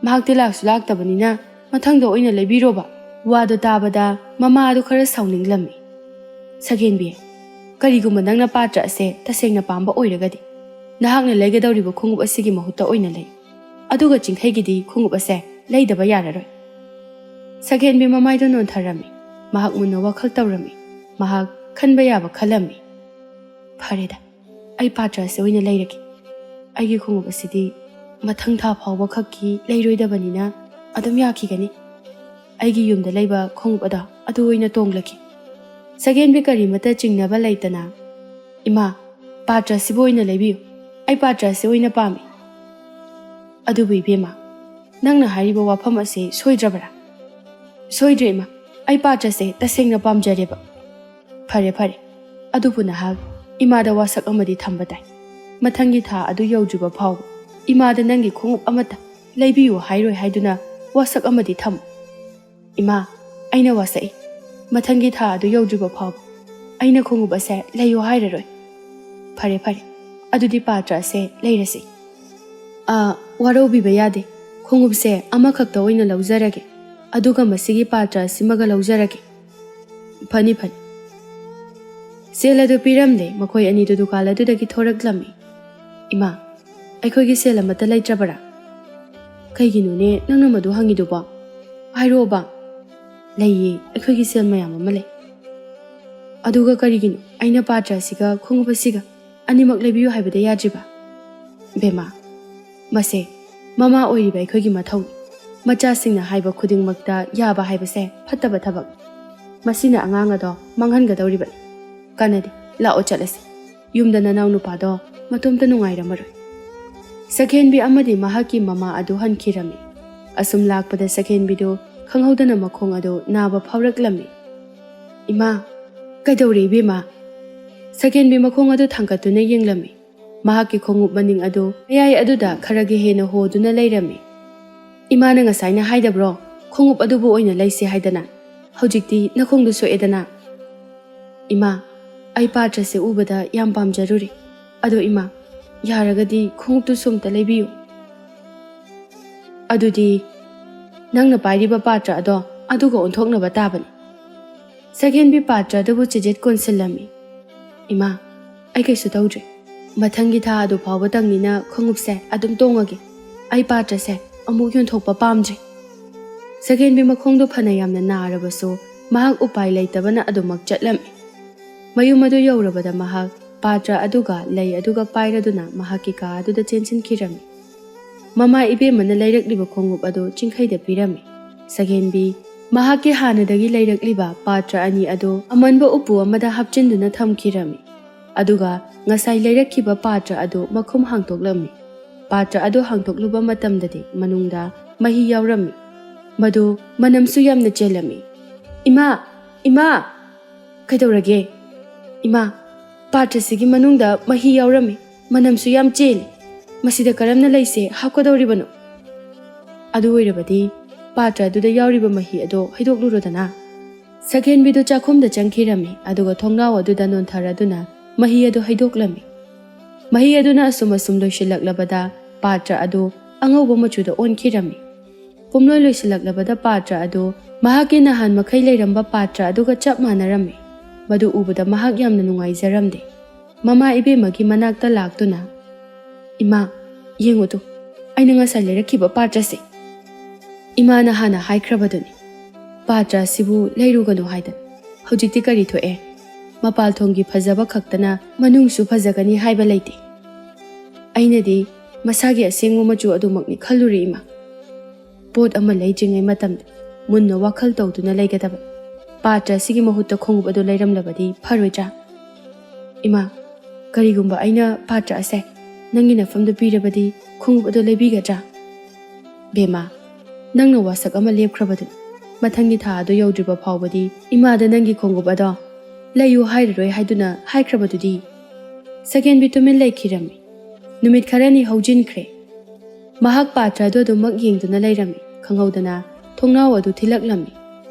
ꯃꯍꯥꯛꯇꯤ ꯂꯥꯛꯁꯨ ꯂꯥꯛꯇꯕꯅꯤꯅ ꯃꯊꯪꯗ ꯑꯣꯏꯅ ꯂꯩꯕꯤꯔꯣꯕ꯫ ꯋꯥꯗꯣ ꯇꯥꯕꯗ ꯃꯃꯥ ꯑꯗꯨ ꯈꯔ ꯁꯥꯎꯅꯤꯡꯂꯝꯃꯤ꯫ "ꯁꯒꯦꯟꯕꯤ, ꯀꯔꯤꯒꯨꯝꯕ ꯅꯪꯅ ꯄꯥꯇ꯭ꯔ ꯑꯁꯦ ꯇꯁꯦꯡꯅ ꯄꯥꯝꯕ ꯑꯣꯏꯔꯒꯗꯤ, ꯅꯍꯥꯛꯅ ꯂꯩꯒꯗꯧꯔꯤꯕ ꯈꯣꯡꯎꯞ ꯑꯁꯤꯒꯤ ꯃꯍꯨꯠꯇ ꯑꯣꯏꯅ ꯂꯩ꯫ ꯑꯗꯨꯒ ꯆꯤꯡꯈꯩꯒꯤꯗꯤ ꯈꯣꯡꯎꯞ ꯑꯁꯦ ꯂꯩꯗꯕ ꯌꯥꯔꯔꯣꯏ꯫" ꯁꯒꯦꯟꯕꯤ ꯃꯃꯥꯏꯗꯨ ꯅꯣꯟꯊꯔꯝꯃꯤ꯫ ꯃꯍꯥꯛ ꯃꯨꯟꯅ ꯋꯥꯈꯜ ꯇꯧꯔꯝꯃꯤ꯫ ꯃꯍꯥꯛ ꯈꯟꯕ ꯌꯥꯕ ꯈꯜꯂꯝꯃꯤ꯫ "ꯐꯔꯦꯗ, ꯑꯩ ꯄꯥꯇ꯭ꯔ ꯑꯁꯤ ꯑꯣꯏꯅ ꯂꯩꯔꯒꯦ꯫ ꯑꯩꯒꯤ ꯈꯣꯡꯎꯞ ꯑꯁꯤꯗꯤ ꯃꯊꯪ ꯊꯥ ꯐꯥꯎꯕ ꯈꯛꯀꯤ ꯂꯩꯔꯣꯏꯗꯕꯅꯤꯅ ꯑꯗꯨꯝ ꯌꯥꯈꯤꯒꯅꯤ꯫ ꯑꯩꯒꯤ ꯌꯨꯝꯗ ꯂꯩꯕ ꯈꯣꯡꯎꯞ ꯑꯗꯣ ꯑꯗꯨ ꯑꯣꯏꯅ ꯇꯣꯡꯂꯒꯦ꯫" ꯁꯒꯦꯟꯕꯤ ꯀꯔꯤꯃꯠꯇ ꯆꯤꯡꯅꯕ ꯂꯩꯇꯅ, "ꯏꯃꯥ, ꯄꯥꯇ꯭ꯔ ꯑꯁꯤꯕꯨ ꯑꯣꯏꯅ ꯂꯩꯕꯤꯌꯨ꯫ ꯑꯩ ꯄꯥꯇ꯭ꯔ ꯑꯁꯤ ꯑꯣꯏꯅ ꯄꯥꯝꯃꯤ꯫" "ꯑꯗꯨꯕꯨ ꯏꯕꯦꯝꯃ, ꯅꯪꯅ ꯍꯥꯏꯔꯤꯕ ꯋꯥꯐꯝ ꯑꯁꯤ ꯁꯣꯏꯗ꯭ꯔꯕꯔꯥ?" "ꯁꯣꯏꯗ꯭ꯔꯦ ꯏꯃꯥ, ꯑꯩ ꯄꯥꯇ꯭ꯔꯁꯦ ꯇꯁꯦꯡꯅ ꯄꯥꯝꯖꯔꯦꯕ꯫" "ꯐꯔꯦ, ꯐꯔꯦ꯫ ꯑꯗꯨꯕꯨ ꯅꯍꯥꯛ ꯏꯃꯥꯗ ꯋꯥꯁꯛ ꯑꯃꯗꯤ ꯊꯝꯕ ꯇꯥꯏ꯫ ꯃꯊꯪꯒꯤ ꯊꯥ ꯑꯗꯨ ꯌꯧꯗ꯭ꯔꯤꯕ ꯐꯥꯎꯕ ꯏꯃꯥꯗ ꯅꯪꯒꯤ ꯈꯣꯡꯎꯞ ꯑꯃꯠꯇ ꯂꯩꯕꯤꯌꯨ ꯍꯥꯏꯔꯣꯏ ꯍꯥꯏꯗꯨꯅ ꯋꯥꯁꯛ ꯑꯃꯗꯤ ꯊꯝꯃꯨ꯫" "ꯏꯃꯥ, ꯑꯩꯅ ꯋꯥꯁꯛꯏ꯫ ꯃꯊꯪꯒꯤ ꯊꯥ ꯑꯗꯨ ꯌꯧꯗ꯭ꯔꯤꯕ ꯐꯥꯎꯕ ꯑꯩꯅ ꯈꯣꯡꯎꯞ ꯑꯁꯦ ꯂꯩꯌꯨ ꯍꯥꯏꯔꯔꯣꯏ꯫" "ꯐꯔꯦ, ꯐꯔꯦ꯫ ꯑꯗꯨꯗꯤ ꯄꯥꯇ꯭ꯔ ꯑꯁꯦ ꯂꯩꯔꯁꯤ꯫" "ꯑꯥ, ꯋꯥꯔꯧꯕꯤꯕ ꯌꯥꯗꯦ꯫ ꯈꯣꯡꯎꯞꯁꯦ ꯑꯃꯈꯛꯇ ꯑꯣꯏꯅ ꯂꯧꯖꯔꯒꯦ꯫ ꯑꯗꯨꯒ ꯃꯁꯤꯒꯤ ꯄꯥꯇ꯭ꯔ ꯑꯁꯤꯃꯒ ꯂꯧꯖꯔꯒꯦ꯫" "ꯐꯅꯤ, ꯐꯅꯤ꯫" ꯁꯦꯜ ꯑꯗꯨ ꯄꯤꯔꯝꯂꯦ꯫ ꯃꯈꯣꯏ ꯑꯅꯤꯗꯨ ꯗꯨꯀꯥꯟ ꯑꯗꯨꯗꯒꯤ ꯊꯣꯔꯛꯂꯝꯃꯤ꯫ "ꯏꯃꯥ, ꯑꯩꯈꯣꯏꯒꯤ ꯁꯦꯜ ꯑꯃꯠꯇ ꯂꯩꯇ꯭ꯔꯕꯔꯥ?" "ꯀꯩꯒꯤꯅꯣꯅꯦ ꯅꯪꯅ ꯃꯗꯨ ꯍꯪꯉꯤꯗꯨꯕꯣ? ꯍꯥꯏꯔꯛꯑꯣꯕ꯫" "ꯂꯩꯌꯦ, ꯑꯩꯈꯣꯏꯒꯤ ꯁꯦꯜ ꯃꯌꯥꯝ ꯑꯃ ꯂꯩ꯫" "ꯑꯗꯨꯒ ꯀꯔꯤꯒꯤꯅꯣ ꯑꯩꯅ ꯄꯥꯇ꯭ꯔ ꯑꯁꯤꯒ ꯈꯣꯡꯎꯞ ꯑꯁꯤꯒ ꯑꯅꯤꯃꯛ ꯂꯩꯕꯤꯌꯨ ꯍꯥꯏꯕꯗ ꯌꯥꯗ꯭ꯔꯤꯕ?" "ꯕꯦꯝꯃ, ꯃꯁꯦ ꯃꯃꯥ ꯑꯣꯏꯔꯤꯕ ꯑꯩꯈꯣꯏꯒꯤ ꯃꯊꯧꯅꯤ꯫ ꯃꯆꯥꯁꯤꯡꯅ ꯍꯥꯏꯕ ꯈꯨꯗꯤꯡꯃꯛꯇ ꯌꯥꯕ ꯍꯥꯏꯕꯁꯦ ꯐꯠꯇꯕ ꯊꯕꯛꯅꯤ꯫ ꯃꯁꯤꯅ ꯑꯉꯥꯡ ꯑꯗꯣ ꯃꯥꯡꯍꯟꯒꯗꯧꯔꯤꯕꯅꯤ꯫ ꯀꯥꯟꯅꯗꯦ, ꯂꯥꯛꯑꯣ ꯆꯠꯂꯁꯤ꯫ ꯌꯨꯝꯗ ꯅꯅꯥꯎ ꯅꯨꯄꯥꯗꯣ ꯃꯇꯣꯝꯇ ꯅꯨꯡꯉꯥꯏꯔꯝꯃꯔꯣꯏ꯫" ꯁꯈꯦꯟꯕꯤ ꯑꯃꯗꯤ ꯃꯍꯥꯛꯀꯤ ꯃꯃꯥ ꯑꯗꯨ ꯍꯟꯈꯤꯔꯝꯃꯤ꯫ ꯑꯁꯨꯝ ꯂꯥꯛꯄꯗ ꯁꯈꯦꯟꯕꯤꯗꯨ ꯈꯪꯍꯧꯗꯅ ꯃꯈꯣꯡ ꯑꯗꯨ ꯅꯥꯕ ꯐꯥꯎꯔꯛꯂꯝꯃꯤ꯫ "ꯏꯃꯥ, ꯀꯩꯗꯧꯔꯦ ꯏꯕꯦꯝꯃ?" ꯁꯈꯦꯟꯕꯤ ꯃꯈꯣꯡ ꯑꯗꯨ ꯊꯥꯡꯒꯠꯇꯨꯅ ꯌꯦꯡꯂꯝꯃꯤ꯫ ꯃꯍꯥꯛꯀꯤ ꯈꯣꯡꯎꯞ ꯃꯅꯤꯡ ꯑꯗꯨ ꯃꯌꯥꯏ ꯑꯗꯨꯗ ꯈꯔꯒ ꯍꯦꯟꯅ ꯍꯣꯗꯨꯅ ꯂꯩꯔꯝꯃꯤ꯫ "ꯏꯃꯥꯅ ꯉꯁꯥꯏꯅ ꯍꯥꯏꯗꯕ꯭ꯔꯣ, ꯈꯣꯡꯎꯞ ꯑꯗꯨꯕꯨ ꯑꯣꯏꯅ ꯂꯩꯁꯤ ꯍꯥꯏꯗꯅ? ꯍꯧꯖꯤꯛꯇꯤ ꯅꯈꯣꯡꯗꯨ ꯁꯣꯛꯑꯦꯗꯅ꯫" "ꯏꯃꯥ, ꯑꯩ ꯄꯥꯇ꯭ꯔꯁꯦ ꯎꯕꯗ ꯌꯥꯝ ꯄꯥꯝꯖꯔꯨꯔꯦ꯫ ꯑꯗꯣ ꯏꯃꯥ, ꯌꯥꯔꯒꯗꯤ ꯈꯣꯡꯎꯞꯇꯨꯁꯨ ꯑꯝꯇ ꯂꯩꯕꯤꯌꯨ꯫" "ꯑꯗꯨꯗꯤ "ꯅꯪꯅ ꯄꯥꯏꯔꯤꯕ ꯄꯥꯇ꯭ꯔ ꯑꯗꯣ ꯑꯗꯨꯒ ꯑꯣꯟꯊꯣꯛꯅꯕ ꯇꯥꯕꯅꯤ"꯫ ꯁꯛꯍꯦꯟꯕꯤ ꯄꯥꯇ꯭ꯔ ꯑꯗꯨꯕꯨ ꯆꯤꯖꯤꯠ ꯀꯣꯟꯁꯤꯜꯂꯝꯃꯤ꯫ "ꯏꯃꯥ, ꯑꯩ ꯀꯩꯁꯨ ꯇꯧꯗ꯭ꯔꯤ꯫ ꯃꯊꯪꯒꯤ ꯊꯥ ꯑꯗꯨ ꯐꯥꯎꯕꯇꯪꯅꯤꯅ ꯈꯣꯡꯎꯞꯁꯦ ꯑꯗꯨꯝ ꯇꯣꯡꯉꯒꯦ꯫ ꯑꯩ ꯄꯥꯇ꯭ꯔꯁꯦ ꯑꯃꯨꯛ ꯌꯣꯟꯊꯣꯛꯄ ꯄꯥꯝꯗ꯭ꯔꯦ"꯫ ꯁꯛꯍꯦꯟꯕꯤ ꯃꯈꯣꯡꯗꯣ ꯐꯅ ꯌꯥꯝꯅ ꯅꯥꯔꯕꯁꯨ ꯃꯍꯥꯛ ꯎꯄꯥꯏ ꯂꯩꯇꯕꯅ ꯑꯗꯨꯃꯛ ꯆꯠꯂꯝꯃꯤ꯫ ꯃꯌꯨꯝ ꯑꯗꯨ ꯌꯧꯔꯕꯗ ꯃꯍꯥꯛ ꯄꯥꯇ꯭ꯔ ꯑꯗꯨꯒ ꯂꯩ ꯑꯗꯨꯒ ꯄꯥꯏꯔꯗꯨꯅ ꯃꯍꯥꯛꯀꯤ ꯀꯥ ꯑꯗꯨꯗ ꯆꯦꯟꯁꯤꯟꯈꯤꯔꯝꯃꯤ꯫ ꯃꯃꯥ ꯏꯕꯦꯝꯃꯅ ꯂꯩꯔꯛꯂꯤꯕ ꯈꯣꯡꯎꯞ ꯑꯗꯨ ꯆꯤꯡꯈꯩꯗ ꯄꯤꯔꯝꯃꯤ꯫ ꯁꯛꯍꯦꯟꯕꯤ ꯃꯍꯥꯛꯀꯤ ꯍꯥꯟꯅꯗꯒꯤ ꯂꯩꯔꯛꯂꯤꯕ ꯄꯥꯇ꯭ꯔ ꯑꯅꯤ ꯑꯗꯨ ꯑꯃꯟꯕ ꯎꯄꯨ ꯑꯃꯗ ꯍꯥꯞꯆꯤꯟꯗꯨꯅ ꯊꯝꯈꯤꯔꯝꯃꯤ꯫ ꯑꯗꯨꯒ ꯉꯁꯥꯏ ꯂꯩꯔꯛꯈꯤꯕ ꯄꯥꯇ꯭ꯔ ꯑꯗꯨ ꯃꯈꯨꯝ ꯍꯥꯡꯗꯣꯛꯂꯝꯃꯤ꯫ ꯄꯥꯇ꯭ꯔ ꯑꯗꯨ ꯍꯥꯡꯗꯣꯛꯂꯨꯕ ꯃꯇꯝꯗꯗꯤ ꯃꯅꯨꯡꯗ ꯃꯍꯤ ꯌꯥꯎꯔꯝꯃꯤ꯫ ꯃꯗꯨ ꯃꯅꯝꯁꯨ ꯌꯥꯝꯅ ꯆꯦꯜꯂꯝꯃꯤ꯫ "ꯏꯃꯥ! ꯏꯃꯥ!" "ꯀꯩꯗꯧꯔꯒꯦ?" "ꯏꯃꯥ, ꯄꯥꯇ꯭ꯔꯁꯤꯒꯤ ꯃꯅꯨꯡꯗ ꯃꯍꯤ ꯌꯥꯎꯔꯝꯃꯤ꯫ ꯃꯅꯝꯁꯨ ꯌꯥꯝ ꯆꯦꯜꯂꯤ꯫ ꯃꯁꯤꯗ ꯀꯔꯝꯅ ꯂꯩꯁꯦ ꯍꯥꯞꯀꯗꯧꯔꯤꯕꯅꯣ?" "ꯑꯗꯨ ꯑꯣꯏꯔꯕꯗꯤ ꯄꯥꯇ꯭ꯔ ꯑꯗꯨꯗ ꯌꯥꯎꯔꯤꯕ ꯃꯍꯤ ꯑꯗꯣ ꯍꯩꯗꯣꯛꯂꯨꯔꯣꯗꯅ"꯫ ꯁꯛꯍꯦꯟꯕꯤꯗꯨ ꯆꯥꯛꯈꯨꯝꯗ ꯆꯪꯈꯤꯔꯝꯃꯤ, ꯑꯗꯨꯒ ꯊꯣꯡꯅꯥꯎ ꯑꯗꯨꯗ ꯅꯣꯟꯊꯔꯗꯨꯅ ꯃꯍꯤ ꯑꯗꯨ ꯍꯩꯗꯣꯛꯂꯝꯃꯤ꯫ ꯃꯍꯤ ꯑꯗꯨꯅ ꯑꯁꯨꯝ ꯑꯁꯨꯝ ꯂꯣꯏꯁꯤꯜꯂꯛꯂꯕꯗ ꯄꯥꯇ꯭ꯔ ꯑꯗꯨ ꯑꯉꯧꯕ ꯃꯆꯨꯗ ꯑꯣꯟꯈꯤꯔꯝꯃꯤ꯫ ꯄꯨꯝꯂꯣꯏ ꯂꯣꯏꯁꯤꯜꯂꯛꯂꯕꯗ ꯄꯥꯇ꯭ꯔ ꯑꯗꯨ ꯃꯍꯥꯛꯀꯤ ꯅꯍꯥꯟ ꯃꯈꯩ ꯂꯩꯔꯝꯕ ꯄꯥꯇ꯭ꯔ ꯑꯗꯨꯒ ꯆꯞ ꯃꯥꯟꯅꯔꯝꯃꯤ꯫ ꯃꯗꯨ ꯎꯕꯗ ꯃꯍꯥꯛ ꯌꯥꯝꯅ ꯅꯨꯡꯉꯥꯏꯖꯔꯝꯗꯦ꯫ ꯃꯃꯥ ꯏꯕꯦꯝꯃꯒꯤ ꯃꯅꯥꯛꯇ ꯂꯥꯛꯇꯨꯅ, "ꯏꯃꯥ, ꯌꯦꯡꯉꯨ ꯇꯨ, ꯑꯩꯅ ꯉꯁꯥꯏ ꯂꯩꯔꯛꯈꯤꯕ ꯄꯥꯇ꯭ꯔꯁꯦ"꯫ "ꯏꯃꯥꯅ ꯍꯥꯟꯅ ꯍꯥꯏꯈ꯭ꯔꯕꯗꯨꯅꯤ, ꯄꯥꯇ꯭ꯔ ꯑꯁꯤꯕꯨ ꯂꯩꯔꯨꯒꯅꯨ ꯍꯥꯏꯗꯅ꯫ ꯍꯧꯖꯤꯛꯇꯤ ꯀꯔꯤ ꯊꯣꯛꯑꯦ? ꯃꯄꯥꯜ ꯊꯣꯡꯒꯤ ꯐꯖꯕ ꯈꯛꯇꯅ ꯃꯅꯨꯡꯁꯨ ꯐꯖꯒꯅꯤ ꯍꯥꯏꯕ ꯂꯩꯇꯦ꯫ ꯑꯩꯅꯗꯤ ꯃꯁꯥꯒꯤ ꯑꯁꯦꯡꯕ ꯃꯆꯨ ꯑꯗꯨꯃꯛꯅꯤ ꯈꯜꯂꯨꯔꯦ, ꯏꯃꯥ"꯫ ꯄꯣꯠ ꯑꯃ ꯂꯩꯗ꯭ꯔꯤꯉꯩ ꯃꯇꯝꯗ ꯃꯨꯟꯅ ꯋꯥꯈꯜ ꯇꯧꯗꯨꯅ ꯂꯩꯒꯗꯕ꯫ ꯄꯥꯇ꯭ꯔ ꯑꯁꯤꯒꯤ ꯃꯍꯨꯠꯇ ꯈꯣꯡꯎꯞ ꯑꯗꯨ ꯂꯩꯔꯝꯂꯕꯗꯤ ꯐꯔꯣꯏꯗ꯭ꯔꯥ? "ꯏꯃꯥ, ꯀꯔꯤꯒꯨꯝꯕ ꯑꯩꯅ ꯄꯥꯇ꯭ꯔ ꯑꯁꯦ ꯅꯪꯒꯤ ꯅꯐꯝꯗ ꯄꯤꯔꯕꯗꯤ ꯈꯣꯡꯎꯞ ꯑꯗꯨ ꯂꯩꯕꯤꯒꯗ꯭ꯔꯥ?" "ꯕꯦꯝꯃ, ꯅꯪꯅ ꯋꯥꯁꯛ ꯑꯃ ꯂꯦꯞꯈ꯭ꯔꯕꯗꯨꯅꯤ꯫ ꯃꯊꯪꯒꯤ ꯊꯥ ꯑꯗꯨ ꯌꯧꯗ꯭ꯔꯤꯕ ꯐꯥꯎꯕꯗꯤ ꯏꯃꯥꯗ ꯅꯪꯒꯤ ꯈꯣꯡꯎꯞ ꯑꯗꯣ ꯂꯩꯌꯨ ꯍꯥꯏꯔꯔꯣꯏ ꯍꯥꯏꯗꯨꯅ ꯍꯥꯏꯈ꯭ꯔꯕꯗꯨꯗꯤ"꯫ ꯁꯛꯍꯦꯟꯕꯤ ꯇꯨꯃꯤꯟ ꯂꯩꯈꯤꯔꯝꯃꯤ꯫ ꯅꯨꯃꯤꯠ ꯈꯔꯅꯤ ꯍꯧꯖꯤꯟꯈ꯭ꯔꯦ꯫ ꯃꯍꯥꯛ ꯄꯥꯇ꯭ꯔ ꯑꯗꯨ ꯑꯗꯨꯃꯛ ꯌꯦꯡꯗꯨꯅ ꯂꯩꯔꯝꯃꯤ꯫ ꯈꯪꯍꯧꯗꯅ ꯊꯣꯡꯅꯥꯎ ꯑꯗꯨ ꯊꯤꯜꯂꯛꯂꯝꯃꯤ꯫